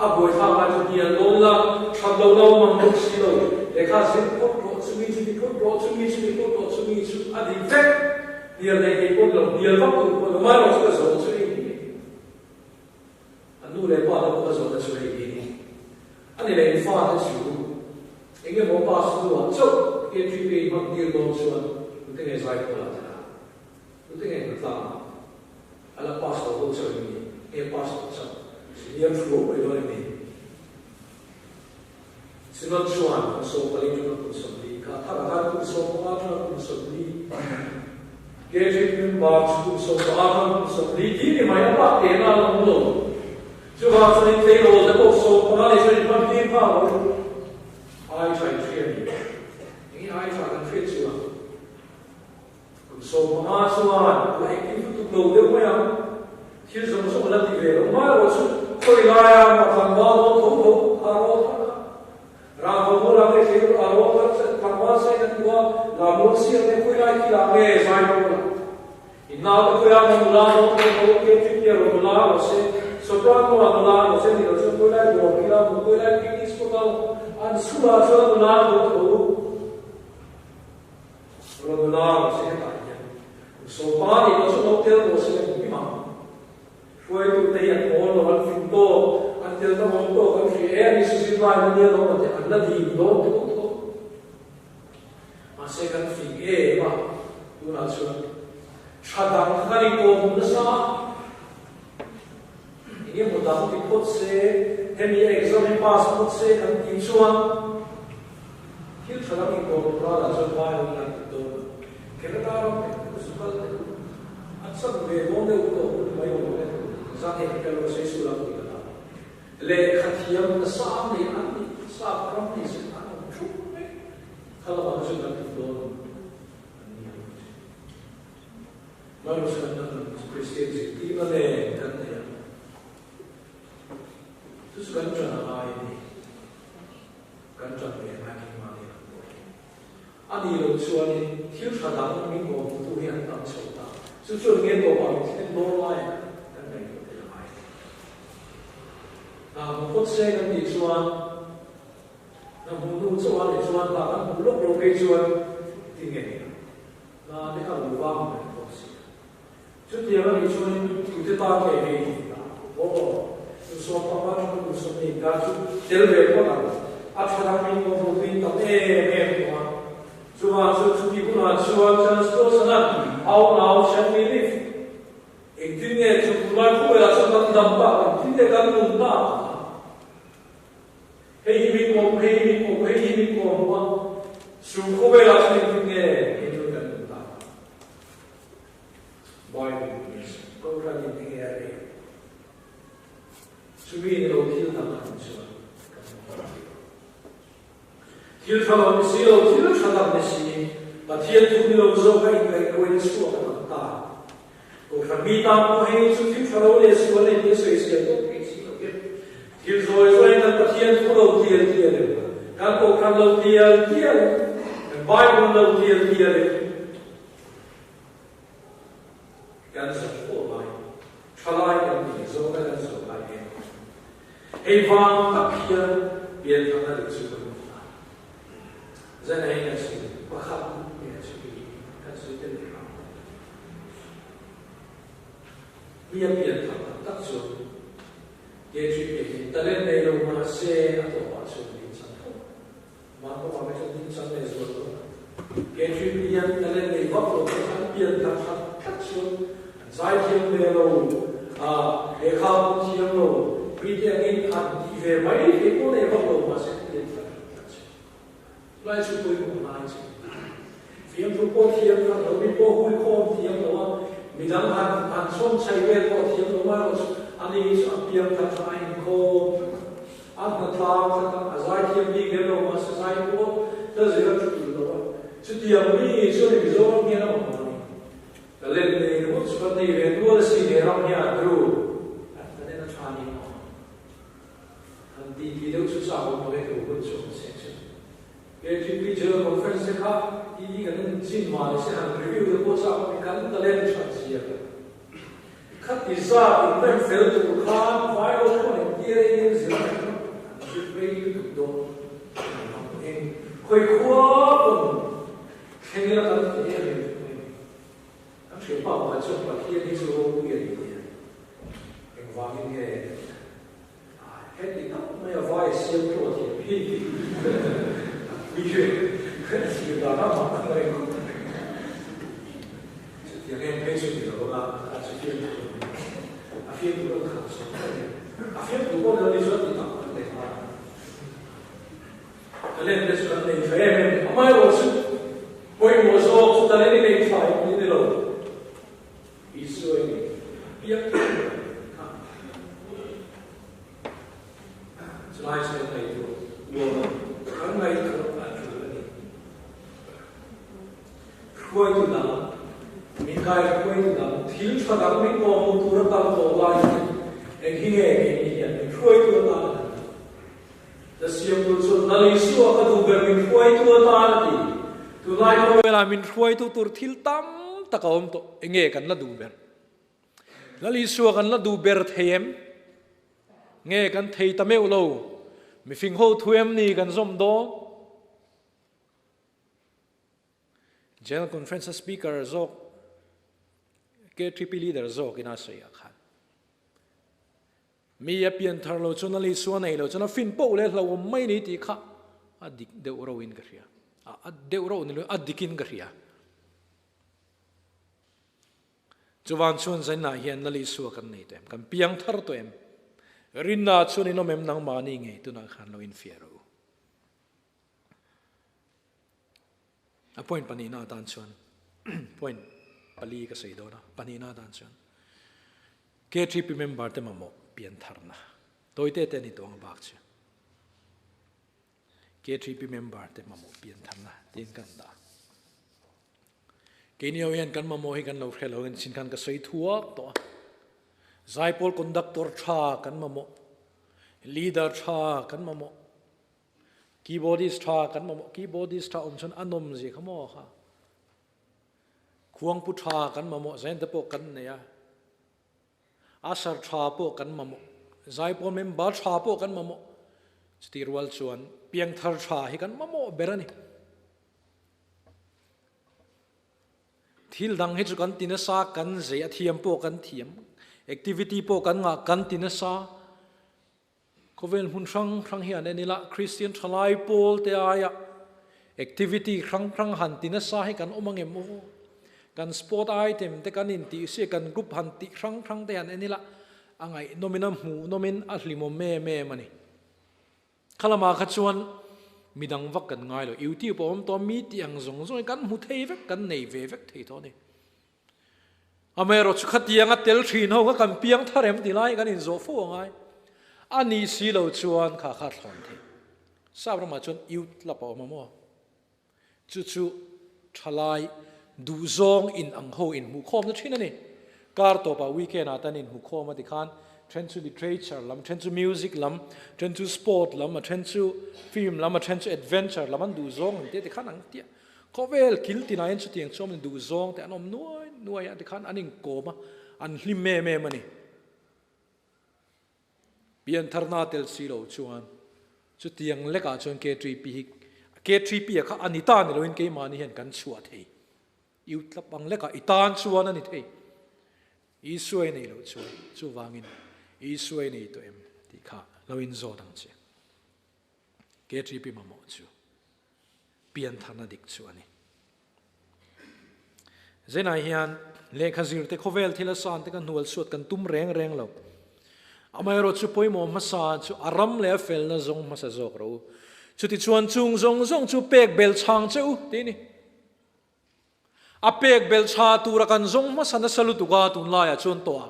A buaithlak lai chu hnial dawn la, that lo lo mang bawk si lo. Lehkha zir phawt rawh, chumi chu ni phawt rawh, chumi chu ni phawt rawh, chumi chu a dik vek. Hnial nei thei pawh ni lo, hnial vak tur pawh ni lo, mai erawh chu ka zawh chu hei hi ni. A nu leh pa te pawh ka zawhna chu hei hi ni. A ni leh in fate chu eng emaw pass hnuah chauh KTP hman tir dawn chuan tute nge zai pawlah te la? Tute nge hnatlang ah a la pass lo ho chauh em ni? Nge pass lo chauh? Senior thu mai dawn em ni? Synod chuan kum 14 atanga kum 40 kha thar ah khan kum 15 atanga kum 40 KG member chu kum 15 atanga kum 40 ti ni mai a bak tehna a la awm lo. Chuvang chuan in tleirawl te pawh 15 leh chuan in hman tir nghal lo. Ai tha in hria ni. Enge ai tha kan hriat chuan? Kum 15 chuan a la engkim lutuk lo deuh mai ang. Thil zawng zawng a la ti ve lo mai erawh chu khawi laia mah tlangval dawn tho tho a rawl thar a. Rangva mual ah nge thei a rawl thar che tlangval sai kan duh a, lam rawn siam nge khawi lai khi ah nge zai rawl a. In naute khawi ah nge nula dawn tho tho ke chu kia rawn nula rawh se, soprano ah nula rawh se ni lo chuan khawi lai dawr khi la khawi lai picnic spot ah an chhungah chuan nula tho tho. Ronula rawh se hetah hian kum 15 nih loh chu lo tel rawh se kan him ang. Hruaitute hi an awl lo, an fing tawk, an tel na awm tawk an hria e, ani Suzy Lai na nia lo an ti an la dim dawn tho tho. Mahse kan fing em a, tunah chuan tha dang kha kan inkawm nasa a, eng emaw dang ti phawt se, hemi exam hi pass phawt se kan tih chuan, Thil tha lam inkawm tur a lah chuan vai rawng an tih dawn lo. Kerala ram leh Portugal te chu an chan ve dawn deuh tawh hun mai awm e. Zan hei ka lo sawi sual ang tih ka hlau. Lehkha thiam na sang nei an nih sap ram nei se an awm thup mai. Kha lamah kha chuan kan tum dawn lo an ni ang chu. Marusan an Kristian zirtirna nen kan nei ang. Chu chu kan ṭan a ngai a ni. Kan ṭan ve ngai keimah nen an buai. A nih loh chuanin thil ṭha dang min kawhhmuhtu hi an tam chho ta. Chu chuan nge tawpah min thlen dawn lai kan ngaihtuah tel a ngai. Hna hmu phawt se kan tih chuan hna hmuh hnu chauh a nih chuan hna kan hmuh lawk lo phei chuan ti nge ni ang. Hna te kha lo vang mai bawk si a. Chutiang a nih chuanin tute tan nge hei hi ta? Aw, kum 15 atanga kum 20 inkar chu tel ve phawt ang. A tha dang min kawhhmuhtuin tam em em tawh a. Chuvang chu chuti hunah chuan Chance Dawson-a'n How now shall we live? Engtin nge chu tunlai khawvelah chuan kan dam tak, engtin nge kan nun tak? Hei hi min kawm, hei hi min kawm, hei hi min kawm hmu a. Chu khawvelah chuan engtin nge kei chuan kan nun tak? Bible is Kohhran in enge a rel? Chumi ni lo thil dang a nih chuan kan hmu thei lo. Thil tha lo ni si lo, thil tha tak ni si, Pathian thu ni lo zawk a inkaihhruaina chhuak a tam ta. Kohhran mi tan pawh hei chu thil tha lo leh sual leh tia sawisel tawp theih si lo hian thil zawi zawiin kan Pathian thu lo tial tial em, kan Kohhran lo tial tial em, kan Bible lo tial tial em, Kan zawh fo lai, thalai kan nih zawhna kan zawh lai em? Hei vang tak hian pianthangna dik chu kan hmu ta. Zan hei kan sawi pakhat nge a chu hi kan sawi tel leh ang. Mi a pianthang tak tak chuan KGP hi talent nei lo mahse a tawpah chuan min chang tho. Vanpawh ah chuan ding chang leh zual lo. KGP hian talent nei vak lo te khan pian thar that tlat chuan an zai thiam ve lo, lehkha pawh thiam lo, mi te angin an ti ve mai thei pawh nei vak lo mahse pian thar tlat chu. Chulai chu pawimawh lai chu fiamthu pawh thiam kha lo mi pawh hui khawm thiam lo a, midang han han chhawn chhai vel pawh thiam lo mai erawh chu ani hi chu a piang thar kha a inkhawm tlat a, a hnatlang tlat a, a zai thiam bik lem lo mahse zai pawh hla zir a thul lo a, chutiang mi chu ani Mizoram hian a mamawh a ni. Talent nei ringawt chu kan nei ve nual a si he ram hian ru an talent a tha ni maw? Han ti ti deuh chu chak awm lo e tu hun chu an seng chu. KTP General Conference te kha ti kan en chin mah ni se han review te pawh chak awm in kan talent that zia ka khati zat in rem fel tur khan vai ho pawh eng tia in en zir an zir rei lutuk dawn eng khawi khua pawn Thleng ila kan thei em em mai. Kan hriat pa pakhat chuan Pathian hi chu ropui a ni tih a ni. Engvangin nge heti tak mai a vai siam tawh a thiam hi mi hi a thlir dan a mak ang reng khawp mai. Chutiang em phei chu ni lo bawk a, a chu fiamthu a ni. A fiamthu kan kham chhuak mai a ni. A fiamthu pawh ni lo ni chuan ti tak tak leh nghal. Talent te chu kan nei tha em em, amaherawh chu pawimawh zawk chu talent i nei tha em tih ni lo, Isua i nei piak em kha chulai chu kan ngaihtuah nuam a, kan ngaihtuah a tul a ni. Hruaitu dang, min kai hruaitu dang, thil tha dang min kawhhmuh tur a tam tawh lai hian eng hi nge keini hian min hruaitu atan a kan duh? Ka siamtu chuan Lal Isua ka duh ber min hruaitu atan a ti. Tunlai khawvelah min hruaitu tur thil tam tak a awm tawh. Enge kan la duh ber? Lal Isua kan la duh ber thei em? Nge kan thei ta meuh lo? Mifing ho thu em ni kan zawm dawn? General Conference a speaker zawk KTP leader zawk ina sawi ah khan Mi a pian thar lo chuan a Isua nei lo chuan a fin poh leh hlauhawm mai ni tih kha a dik deuh rauhin ka hria. A deuh rauh ni lo, a dikin ka hria. Chuvan chuan zainah hian Lal Isua kan nei tawh em? Kan piang thar tawh em? Rinna chuan in awm em nangmahni ngei tunah khan lo infiah rawh u. A point pahnihna atan chuan point pali ka sawi dawn a, pahnihna atan chuan KTP member te mamawh piantharna tawite te a ni tawh ang bak chu. KTP member te mamawh piantharna tiin kan dah. Keini ho hian kan mamawh hi kan lo hre lo in chin khan ka sawi thuak tawh a. Zaipawl conductor tha kan mamawh, leader tha kan mamawh, Keyboardist tha kan mamawh keyboardist tha awm chuan a nawm zia kha maw kha. Khuangpu tha kan mamawh zain te pawh kan nei a. Usher tha pawh kan mamawh. Zaipawl member tha pawh kan mamawh. Chuti rual chuan piangthar tha hi kan mamawh ber a ni. Thil dang hi chu kan ti nasa, kan zei a thiam pawh kan thiam. Activity pawh kan ngah kan ti nasa. Khawvel hmun hrang hrang hian en ila Kristian thalai pawl te aia activity hrang hrang han ti nasa hi kan awm angem aw? Kan sport item te kan intih si kan group han tih hrang hrang te han en ila a ngaihnawmin a hmuhnawmin a hlimawm em em a ni. Kha lamah kha chuan midang vak kan ngai lo, YouTube a awm tawh a mi tih ang zawng zawng hi kan hmu thei vek, kan nei ve vek thei tawh a ni. Amaherawh chu khatianga tel thin ho kha kan piang thar em ti lai kan inzawh fo a ngai. A nih si lo chuan kha kha thlawn thei. Sap ramah chuan youth club a awm a maw? Chu chu thalai duhzawng in ang ho inhmuhkhawmna thin a ni. Kar tawpah weekend ah tan inhmuhkhawm a tikhan then chu literature lam, then chu music lam, then chu sport lam, a then chu film lam, a then chu adventure lam an duhzawng ang te tikhan ang tia. Khawvel kil tinah hian chutiang chuan duh zawng te an awm nuai nuai a, tikhan an inkawm a, an hlim em em a ni. Piantharna tel si lo chuan chutiang lekah chuan K3P hi K3P a kha a ni ta ni loin keimahni hian kan chhuah thei. Iu tlap ang lekah i tan chuan a ni thei. Isua i nei loh chuan chuvangin Isua i nei tawh em tih kha lo inzawt ang che. KTP mamawh chu piantharna dik chu a ni. Zenah hian lehkha zirte khawvel thil a san te kan hnual suat kan tum reng reng lo. Amaherawhchu pawimawh hmasa chu a ram leh a felna zawng hmasa zawk ro u. Chutichuan chung zawng zawng chu pek bel chhang che u tih a ni. A pek bel tha tura kan zawng hmasa nasa lutuk a tunlaiah chuan tawh a.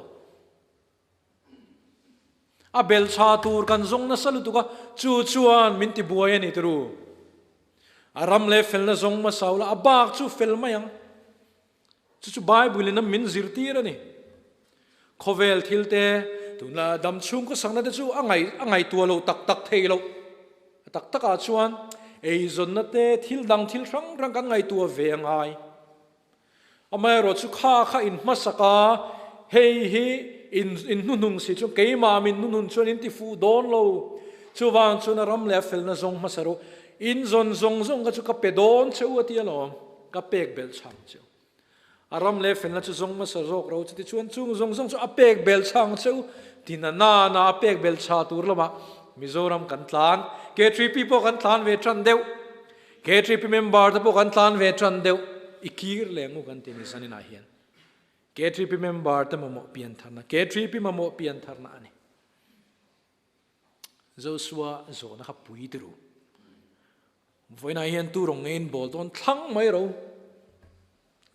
A bel tha tur kan zawng nasa lutuk a, chu chuan min ti buai a ni turu. A ram leh felna zawng hmasa ula a bak chu fel mai ang. Chu chu Bible in a min zirtir a ni. Khawvel thil te, tuna dam chhung khawsakna te chu a ngaih a ngaihtuah lo tak tak thei lo. A tak takah chuan eizawnna te, thil dang thil hrang hrang kan ngaihtuah ve a ngai. Amaherawh chu kha kha in hmasak a, hei hi in in hnuhnung si chu keimah min hnuhnun chuan in ti fuh dawn lo. Chuvang chuan a ram leh a felna zawng hmasa rawh. In zawn zawng zawng kha chu ka pe dawn che u a ti alawm. Ka pek belh chhang che u. A ram leh felna chu zawng hmasa zawk ro chuti chuan chung zawng zawng chu a pek belh chhang che u. Tina nana a pek belh chha tur lamah Mizoram kan tlan. K3P pawh kan tlan ve tan deuh. K3P member te pawh kan tlan ve tan deuh. I kir leh ngu kan ti ni zaninah hian. K3P member te mamawh pian tharna, K3P mamawh pian tharna a ni. Joshua zawhna kha pui ti ru. Vawiinah hian tu rawng ngeiin bawl dawn thlang mai ro.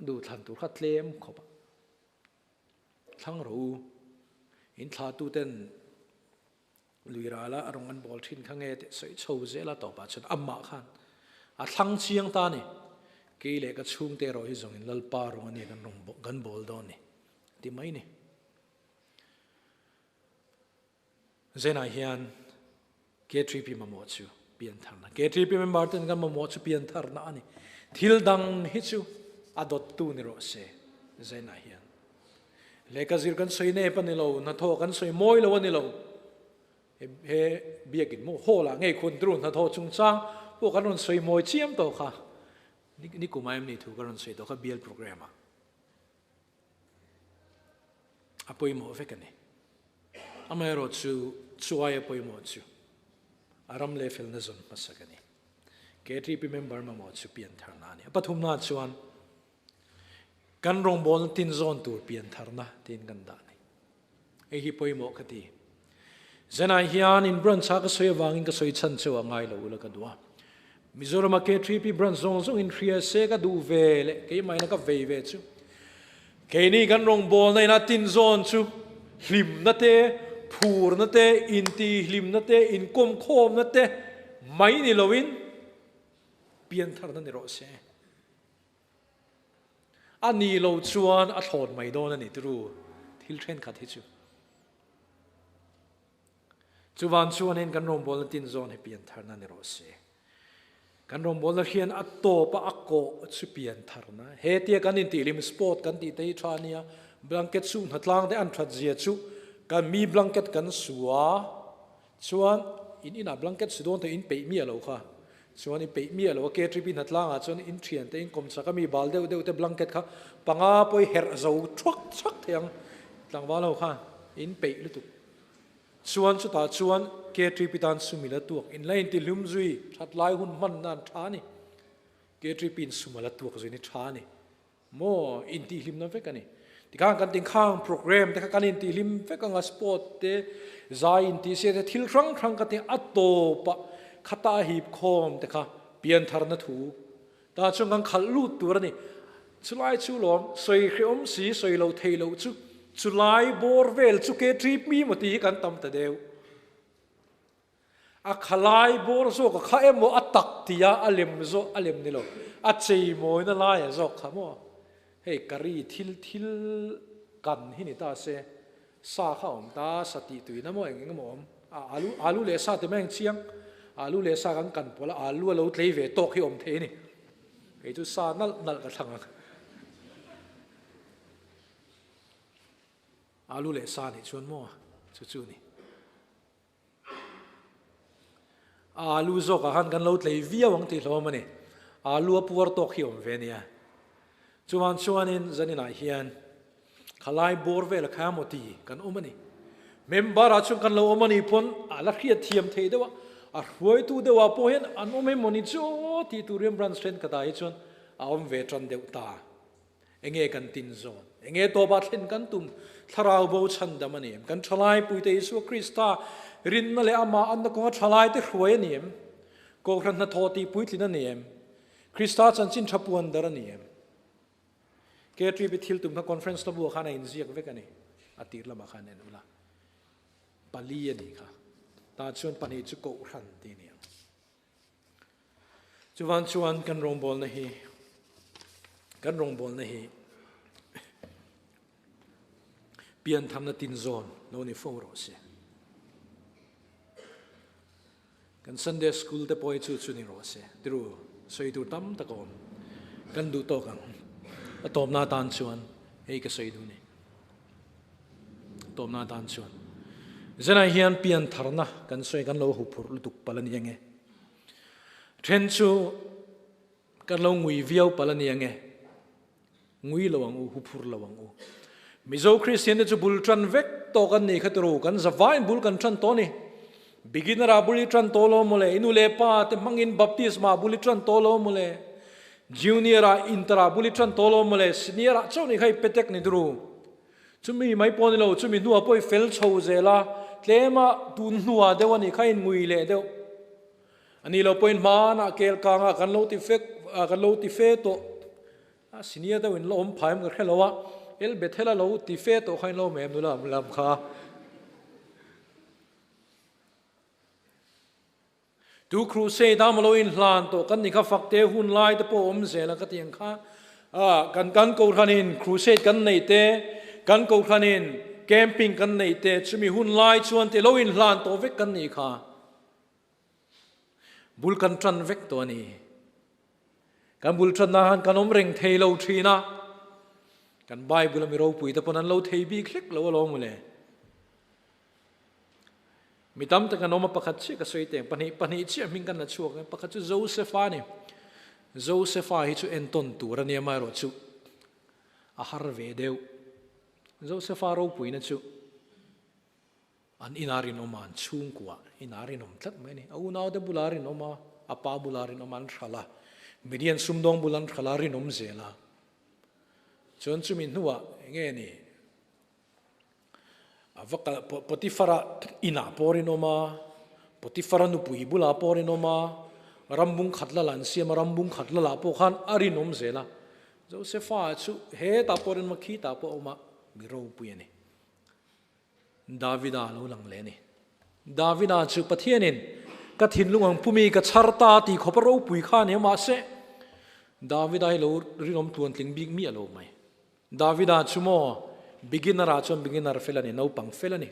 Duh thlan tur kha tlem khawp a. Thlang ro u. In thla tu ten lui rala a rawng an bawl thin kha nge tih sawi chho zel a tawpah chuan amah khan a thlang chiang ta ni. Kei leh ka chhungte erawh hi zawngin Lalpa rawng a ni kan rawng kan bawl dawn ni ti mai ni. Zenah hian K3P mamawh chu piantharna. K3P member ten kan mamawh chu piantharna a ni. Thil dang hi chu a dawttu ni rawh se Zenah hian. Lehkha zir kan sawi nep a ni lo, hnathawh kan sawi mawi lo a ni lo. He biakin maw hall ah ngei khun turu hnathawh chungchang pawh kan rawn sawi mawi chiam tawh kha. Ni kum ah em ni thu ka rawn sawi tawh kha bial program ah. A pawimawh vek a ni. Amaherawh chu chuai a pawimawh chu a ram leh felna zawn hmasak a ni. KTP member mamawh chu piantharna a ni. A pathumna chuan kan rawngbawlna tin zawn tur piantharna tiin kan dah a ni. Hei hi pawimawh ka ti. Zanah hian in branch a ka sawi avangin ka sawi chhan cheu a ngai lo ula ka duh a. Mizorama K3P branch zawng zawng in hria se ka duh ve leh keimah in a ka vei ve chu. Keini kan rawngbawlna in a tin zawn chu hlimna te, phurna te, intihhlimna te, inkawmkhawmna te mai ni loin piantharna ni rawh se. A ni lo chuan a thlawn mai dawn a ni turu thil thenkhat hi chu. Chuvan chuanin kan rawngbawlna tin zawn hi piantharna ni rawh se. Kan rawngbawlna hian a tawpa a kawh chu piantharna. He tia kan intihlim sport kan tih te hi tha ania, blanket suh hnatlang te an that zia chu kan mi blanket kan su a, Chuan in inah blanket su dawn tawh in peih miah lo kha. Chuan i peih miah lo a KTP hnatlang ah chuan in thian te in kawm chak a mi bal deuh deuh te blanket kha panga pawh i herh zo thuak thuak thei ang tlangval ho khan in peih lutuk. Chuan chutah chuan KTP tan sum i la tuak in la inti hlum zui that lai hun hman nan tha a ni. KTP in sum a la tuak zui ni tha a ni. Maw intihhlimna vek a ni. Tikhan kan tinkhang program te kha kan intihhlim vek anga sport te, zai intihsiak te thil hrang hrang ka ti a tawp a khata a hip khawm te kha piantharna thu ta chuan kan khalh lut tur a ni. Chulai chu lawm sawi hrehawm si sawi lo thei loh chu chulai bawr vel chu ke trip mi maw tih hi kan tam ta deuh. A khalai bawr zawk a kha emaw a tak tia a lem zawk a lem ni lo a chei mawina laia zawk kha maw hei curry thil thil kan hi ni ta se sa kha awm ta sa tih tuina maw eng eng emaw awm a alu alu leh sa ti mai ang chiang alu leh sa kan kan pawlh a alu a lo tlei ve tawk hi awm thei a ni kei chu sa nalh nalh ka thlang ang alu leh sa nih chuan maw chu chu ni. Alu zawkah khan kan lo tlei viau ang tih hlawm a ni. Alu a puar tawk hi awm ve nia. Chuan chuanin zaninah hian khalai bawr vel a kha maw ti kan awm a ni. Member ah chuan kan lo awm a nih pawn a la hriat thiam thei deuh a, a hruaitu deuh ah pawh hian an awm em maw ni chu tih tur hian branch thenkhatah hi chuan a awm ve tan deuh ta. Enge kan tin zawn? Enge tawpah thlen kan tum? Thlarau bo chhandam a ni em? Kan thalai puite Isua Krista rinna leh amah anna kawnga thalaite hruai a ni em? Kohhran hnathawh tih puitlin a ni em? Krista chanchin tha puan dar a ni em? KTP thil tum kha conference na buah khan a inziak vek a ni. A tir lamah khan en ula. Pali a nih kha. Tah chuan pahnih chu kohhran tih a ni ang. Chuvan chuan kan rawngbawlna hi kan rawngbawlna hi pianthamna tinzawn lo ni fo rawh se. Kan Sunday School te pawh hi chu chu ni rawh se. Tiru, sawi tur tam tak a awm. Kan duh tawk ang. A tawpna atan chuan hei ka sawi duh ni. A tawpna atan chuan Zenai hian pian tharna kan sawi kan lo huphurh lutuk palh a ni ange. Then chu kan lo ngui viau palh a ni ange. Ngui lo ang u, huphur lo ang u. Mizo Kristian te chu bul tan vek tawh kan nih kha turu, kan zavain bul kan tan tawh a ni. Beginner ah bul i tan tawh lo mawle, i nu leh pa te hmangin baptisma bul i tan tawh lo mawle, junior ah inter ah bul i tan tawh lo mawle, senior ah chauh nih kha i petek ni turu. Chumi mai pawh ni lo, chumi hnuah pawh i fel chho zel a, tlema tun hnuah deuh a nih kha in ngui leh deuh. A ni lo pawhin hmanah kel kangah kan lo ti fek, kan lo ti fe tawh. A senior deuh in la awm phai em ka hre lo a, El Bethel a lo ti fe tawh kha in lo awm em nula lam kha. Tu crusade a lo in hlan tawh kan ni kha fakte hun lai te pawh awm zel a ka ti ang kha. A kan kan kohhran in crusade kan nei te, kan kohhran in camping kan nei te, chumi hun lai chuan te lo in hlan tawh vek kan ni kha. Bul kan tan vek tawh a ni. Kan bul tanna han kan awm reng thei lo thin a, kan Bible a mi ropui te pawn an lo thei bik hlek lo alawm mawle. Mi tam tak an awm a, pakhat chiah ka sawi teng, pahnih pahnih chiah hming kan la chhuak e, pakhat chu Josepha a ni. Josepha hi chu entawn tur a nia amaherawhchu a har ve deuh. Josepha ropuina chu An inah rinawm a, an chhungkuah inah rinawm tlat mai a ni. A unaute bulah rinawm a, a pa bulah rinawm a, an hralh a. Midian sumdawng bulah an hralh a, rinawm zel a. Chuan chumi hnuah eng nge ni? A va kal Potifara inah pawh rinawm a, Potifara nupui bulah pawh rinawm a, rambung khat lala an siam a, rambung khat lala pawh khan a rinawm zel a. Josefa chu hetah pawh rinawm a, khitah pawh a awm a, mi ropui a ni. Davida lo lang leh a ni. Davida chu Pathianin ka thinlung ang pumi ka chhar ta tih khawpa ropui kha a ni a, mahse Davida hi lo rinawm tluantling bik miah lo mai. Davida chu maw beginner ah chuan beginner fel a ni, naupang fel a ni.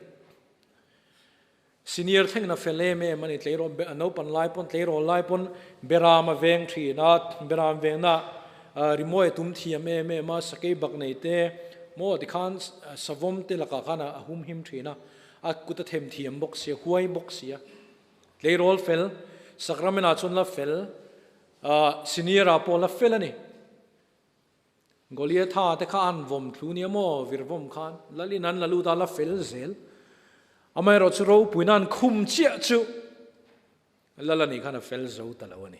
Senior thlengin a fel em em a ni, tleirawl naupan lai pawn tleirawl lai pawn Beram a veng thin a, Beram vengna rimawi a tum thiam em em a, sakei bak nei te maw tikhan savawm te lakah khan a hum him thin a, a kut a them thiam bawk sia, huai bawk sia. Tleirawl fel, Sacrament-ah chuan la fel, senior ah pawh la fel a ni. Goliatha te kha an vawm thlu nia maw, vir vawm khan Lalin an la lut a, la fel zel. Amaherawh chu ropuina an khum chiah chu Lal anih khan a fel zo ta lo a ni.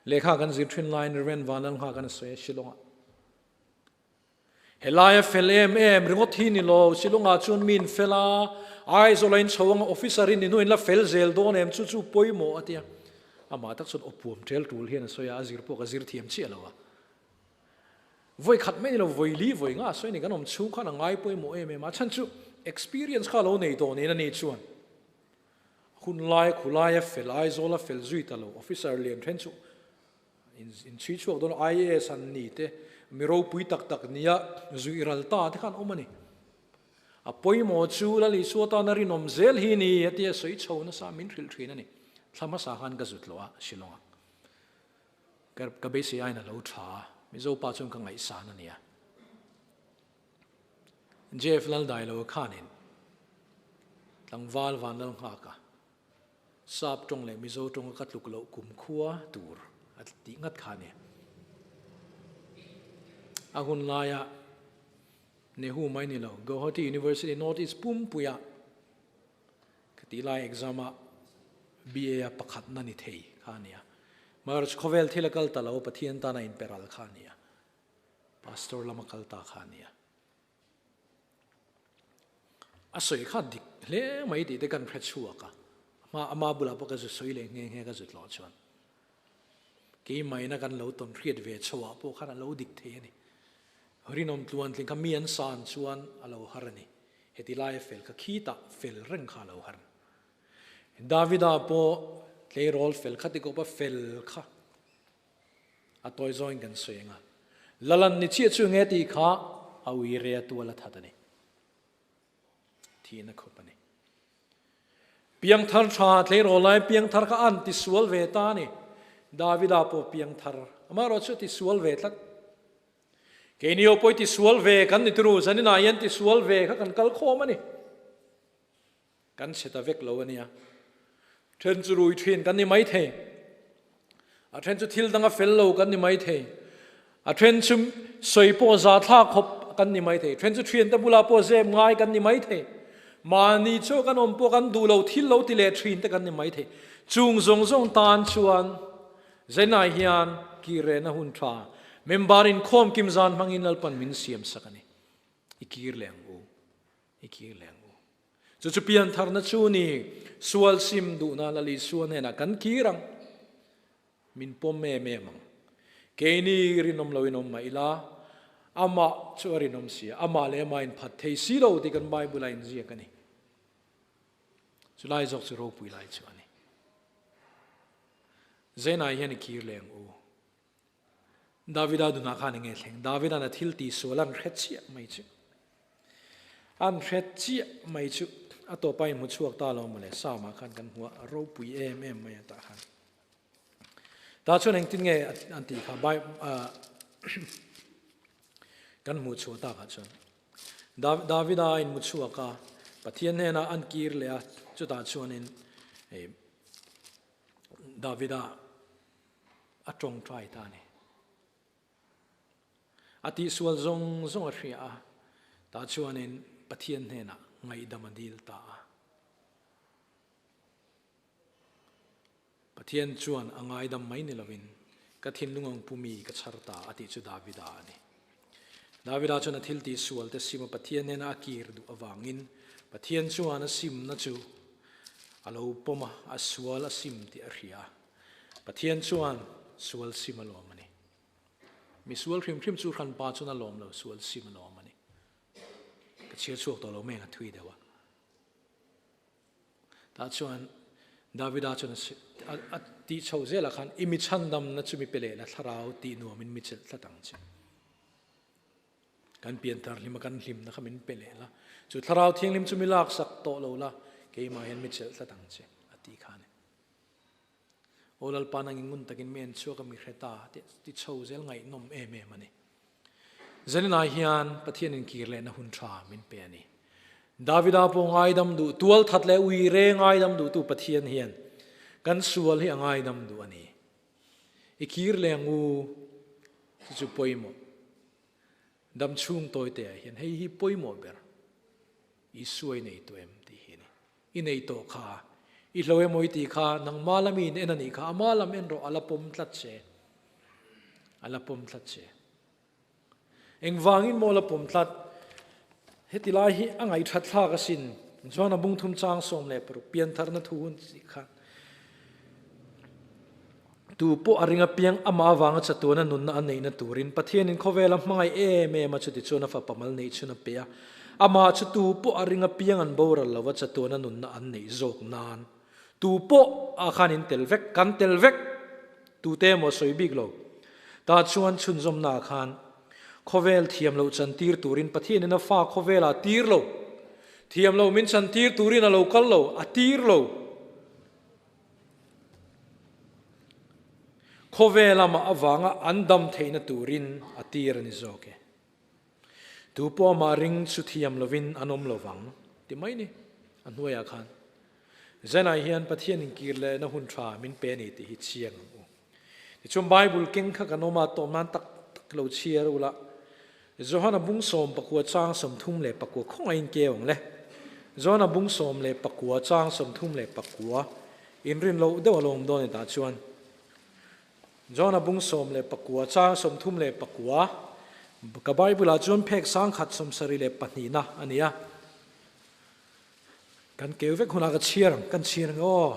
Lehkha kan zir thin laiin Rev. Vanlalngha kan a sawi a Shillong-ah. Helaia fel em em ringawt hi ni lo, Shillong-ah chuan mi in fel a, Aizawl-a in chho anga officer in ni hnuin la fel zel dawn em chu chu pawimawh a ti a. Amah tak chuan awpuam tel tul hian a sawi a, a zir pawh ka zir thiam chiah lo a. Vawi khat mai ni lo, vawi li vawi nga sawi ni kan awm chhung khan a ngai pawimawh em em a, chhan chu experience kha lo nei tawh niin a ni chuan hun lai khulai a fel Aizawl a fel zui ta lo, officer lian then chu in chhui chhuak dawn IAS an ni te, mi ropui tak tak nia zui ral ta te khan awm a ni. A pawimawh chu Lal Isua tana rinawm zel hi ni a tia sawi chho nasa min hrilh thin a ni. Thla hmasa khan ka zut lo a, Shillong ah. Ka beisei aiin a lo tha a, Mizo pa chuan ka ngaihsan a nia. JF Laldailo khanin tlangval van lal nghak a, Sap tawng leh Mizo tawnga ka tluk loh kum khua tur a tih ngat kha a ni. A hun laia Nehu mai ni lo, Guwahati University North East pumpuia ka tih lai exam ah BA a pakhatna ni thei kha a nia. March khawvel thil a kal ta lo, Pathian tan a inpe ral kha a nia. Pastor lama kal ta kha a nia. A sawi kha dik hle mai tih te kan hre chhuak a. Hma ama bulah pawh ka zu sawi leh nghe nghe ka zu tlawh chuan. Keimaina kan lo tawn hriat ve chhoah pawh khan a lo dik thei a ni. Rinawm tluantling kha mi an san chuan a lo har a ni. Heti laia fel kha khitah fel reng kha a lo har. Davida pawh tleirawl fel kha tikawpa fel kha a tawi zawngin kan sawi ang a. Lalan ni chiah chu nge tih kha a ui re a tual a that a ni. Thihna khawp a ni. Piangthar tha tleirawl lai piangthar kha an tisual ve ta a ni. Davida pawh piangthar amaherawh chu a tisual ve tlat. Keini ho pawh i tisual ve kan ni turu zaninah hian tisual ve kha kan kal khawm a ni. Kan chhe ta vek lo a nia. Then chu rui thin kan ni mai thei. A then chu thil danga fel lo kan ni mai thei. A then chu sawi pawh za thlak khawp kan ni mai thei. Then chu thiante bulah pawh zep ngai kan ni mai thei. Mahni chu kan awm pawh kan duh lo thil lo ti leh thin te kan ni mai thei. Chung zawng zawng tan chuan Zainai hian kirehna hun tha member inkhawm kim zan hmangin Lalpan min siam sak a ni. I kir leh ang u. I kir leh ang u. Chu chu piantharna chu ni, sual sim duhna Lal Isua hnenah kan kir ang. Min pawm em em ang. Keini rinawm loin awm mah ila, amah chu a rinawm si a, amah leh amah inphat thei si lo tih kan Bible a inziak a ni. Chu lai zawk chu ropui lai chu a ni. Zainai hian i kir leh ang u. Davida dunah khan enge thleng? Davida'n a thil tih sual an hre chiah mai chu. An hre chiah mai chu a tawpa inhmu chhuak ta lo mawle Psalm-ah khan kan hmu a, a ropui em em mai a tah khan. Tah chuan engtin nge an tih kha kan hmuh chhuah takah chuan Davida inhmu chhuak a, Pathian hnenah an kir leh a, chutah chuanin Davida a tawngtai ta a ni. A tihsual zawng zawng a hria a, tah chuanin Pathian hnenah ngaihdam a dil ta a. Pathian chuan a ngaidam mai ni lovin, Ka thinlung ang pumi ka chhar ta a tih chu Davida a ni. Davida chuan a thil tihsual te sim a Pathian hnena a kir duh avangin Pathian chuan a simna chu a lo pawm a, a sual a sim tih a hria a. Pathian chuan sual sim a lawm a ni. Mi sual hrim hrim chu hranpa chuan a lawm lo, sual sim a lawm a ni. Ka chhiar chhuak tawh lo mai ang a thui deuh a. Tah chuan Davida chuan a tih chho zelah khan i mi chhandamna chu mi pe leh la thlarau tih nuamin mi chelh tlat ang che. Kan pianthar hlima kan hlimna kha min pe leh la, chu thlarau thianghlim chu mi laksak tawh lo la, keimah hian mi chelh tlat ang che a tih kha a ni. Aw Lalpa nangin ngun takin mi en chhuak a mi hre ta tih ti chho zel ngaihnawm em em a ni. Zaninah hian Pathian inkir lehna hun tha min pe a ni. Davida pawh ngaidam duh, tual that leh ui re ngaidam duhtu Pathian hian kan sual hi a ngaidam duh a ni. I kir leh ang u, chu chu pawimawh. Dam chhung tawi te ah hian hei hi pawimawh ber. Isua i nei tawh em tih hi a ni. I nei tawh kha, i hlo emaw i tih kha, nangma lam i in en a nih kha, ama lam en rawh, a la pawm tlat che. A la pawm tlat che. Engvangin maw a la pawm tlat? Heti lai hi a ngaihthat thlak asin. Chuan a bungthum chang 16 piantharna thu hun tih kha tu pawh a ring apiang amah avanga chatuana nunna a neihna turin Pathianin khawvela hmangaih em em a chuti chuan a fapa mal neih chhun a pe a. Amah chu tu pawh a ring apiang an boral lo a chatuana nunna an neih zawk nan tu pawh ah khan in tel vek, kan tel vek tute emaw sawi bik lo. Tah chuan chhunzawmna ah khan khawvel thiam loh chantir turin Pathianin a fa khawvelah tir lo, thiam loh min chantir turin a lo kal lo, a tir lo. Khawvel amah avanga an dam theihna turin a tir a ni zawk e. Tu pawh amah ring chu thiam lovin an awm lovang ti mai ni a hnuaiah khan. Zanah hian Pathian inkir lehna hun tha min pe a ni tih hi chiang ang u. Tichuan Bible keng kha kan awm a, tawm nan tak tak lo chhiar ula. Johana bung 19 chang 34 khawngaih in keu ang le. Johana bung 19 chang 34 inrin loh deuh a lawm dawn e tah chuan. Johana bung 19 chang 34. Ka Bible ah chuan phek 172na a ni a. Kan keu vek hunah ka chhiar ang, kan chhiar ang aw.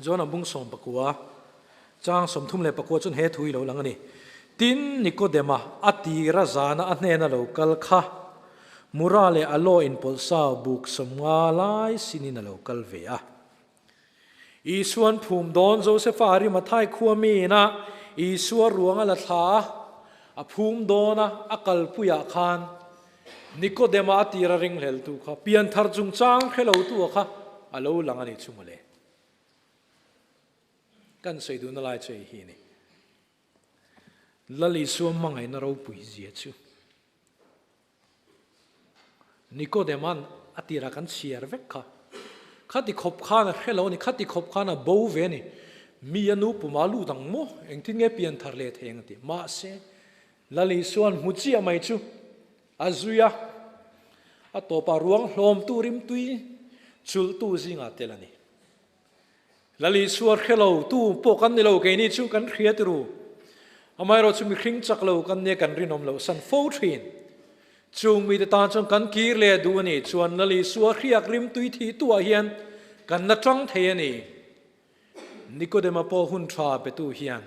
John-a bung 19, chang 39 chuan he thu hi lo lang a ni. Tin, Nikodema a tira zana a hnena lo kal kha Mura leh Aloe inpawlh sau buk 50 lai sinin a lo kal ve a. Isuan phum dawn Josefa Arimathai khua miina Isua ruang a la thla a, a phum dawn a, a kalpuiah khan Nikodema a tira ringhleltu kha pianthar chungchang hre lotu kha a lo lang a ni chu mawle. Kan sawi duhna lai chu hei hi a ni. Lal Isua hmangaihna ropui zia chu. Nikodema'n a tirah kan chhiar vek kha. Khati khawp khan a hre lo a ni, khati khawp khan a bo ve a ni. Mi a nu puma lut ang maw? Engtin nge pian thar leh thei ang a ti. Mahse, Lal Isua'n hmu chiah mai chu a zui a, a tawpah ruang hlawmtu rimtui chulhtu zingah tel a ni. Lal Isua hre lo tu pawh kan ni lo, keini chu kan hria ti ru. Amaherawh chu mihring chak lo kan nia kan rinawm loh san fo thin. Chung mite tan chuan kan kir leh duh a ni chuan Lal Isua hriak rimtui thih tuah hian kan la tang thei a ni. Nikodema pawh hun tha petu hian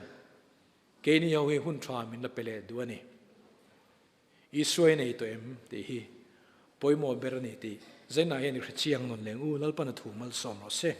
keini ho hi hun tha min la pe leh duh a ni. Isua i nei tawh em tih hi pawimawh ber a ni tih Zainah hian i hre chiang nawn leng u, Lalpan a thu malsawm rawh se.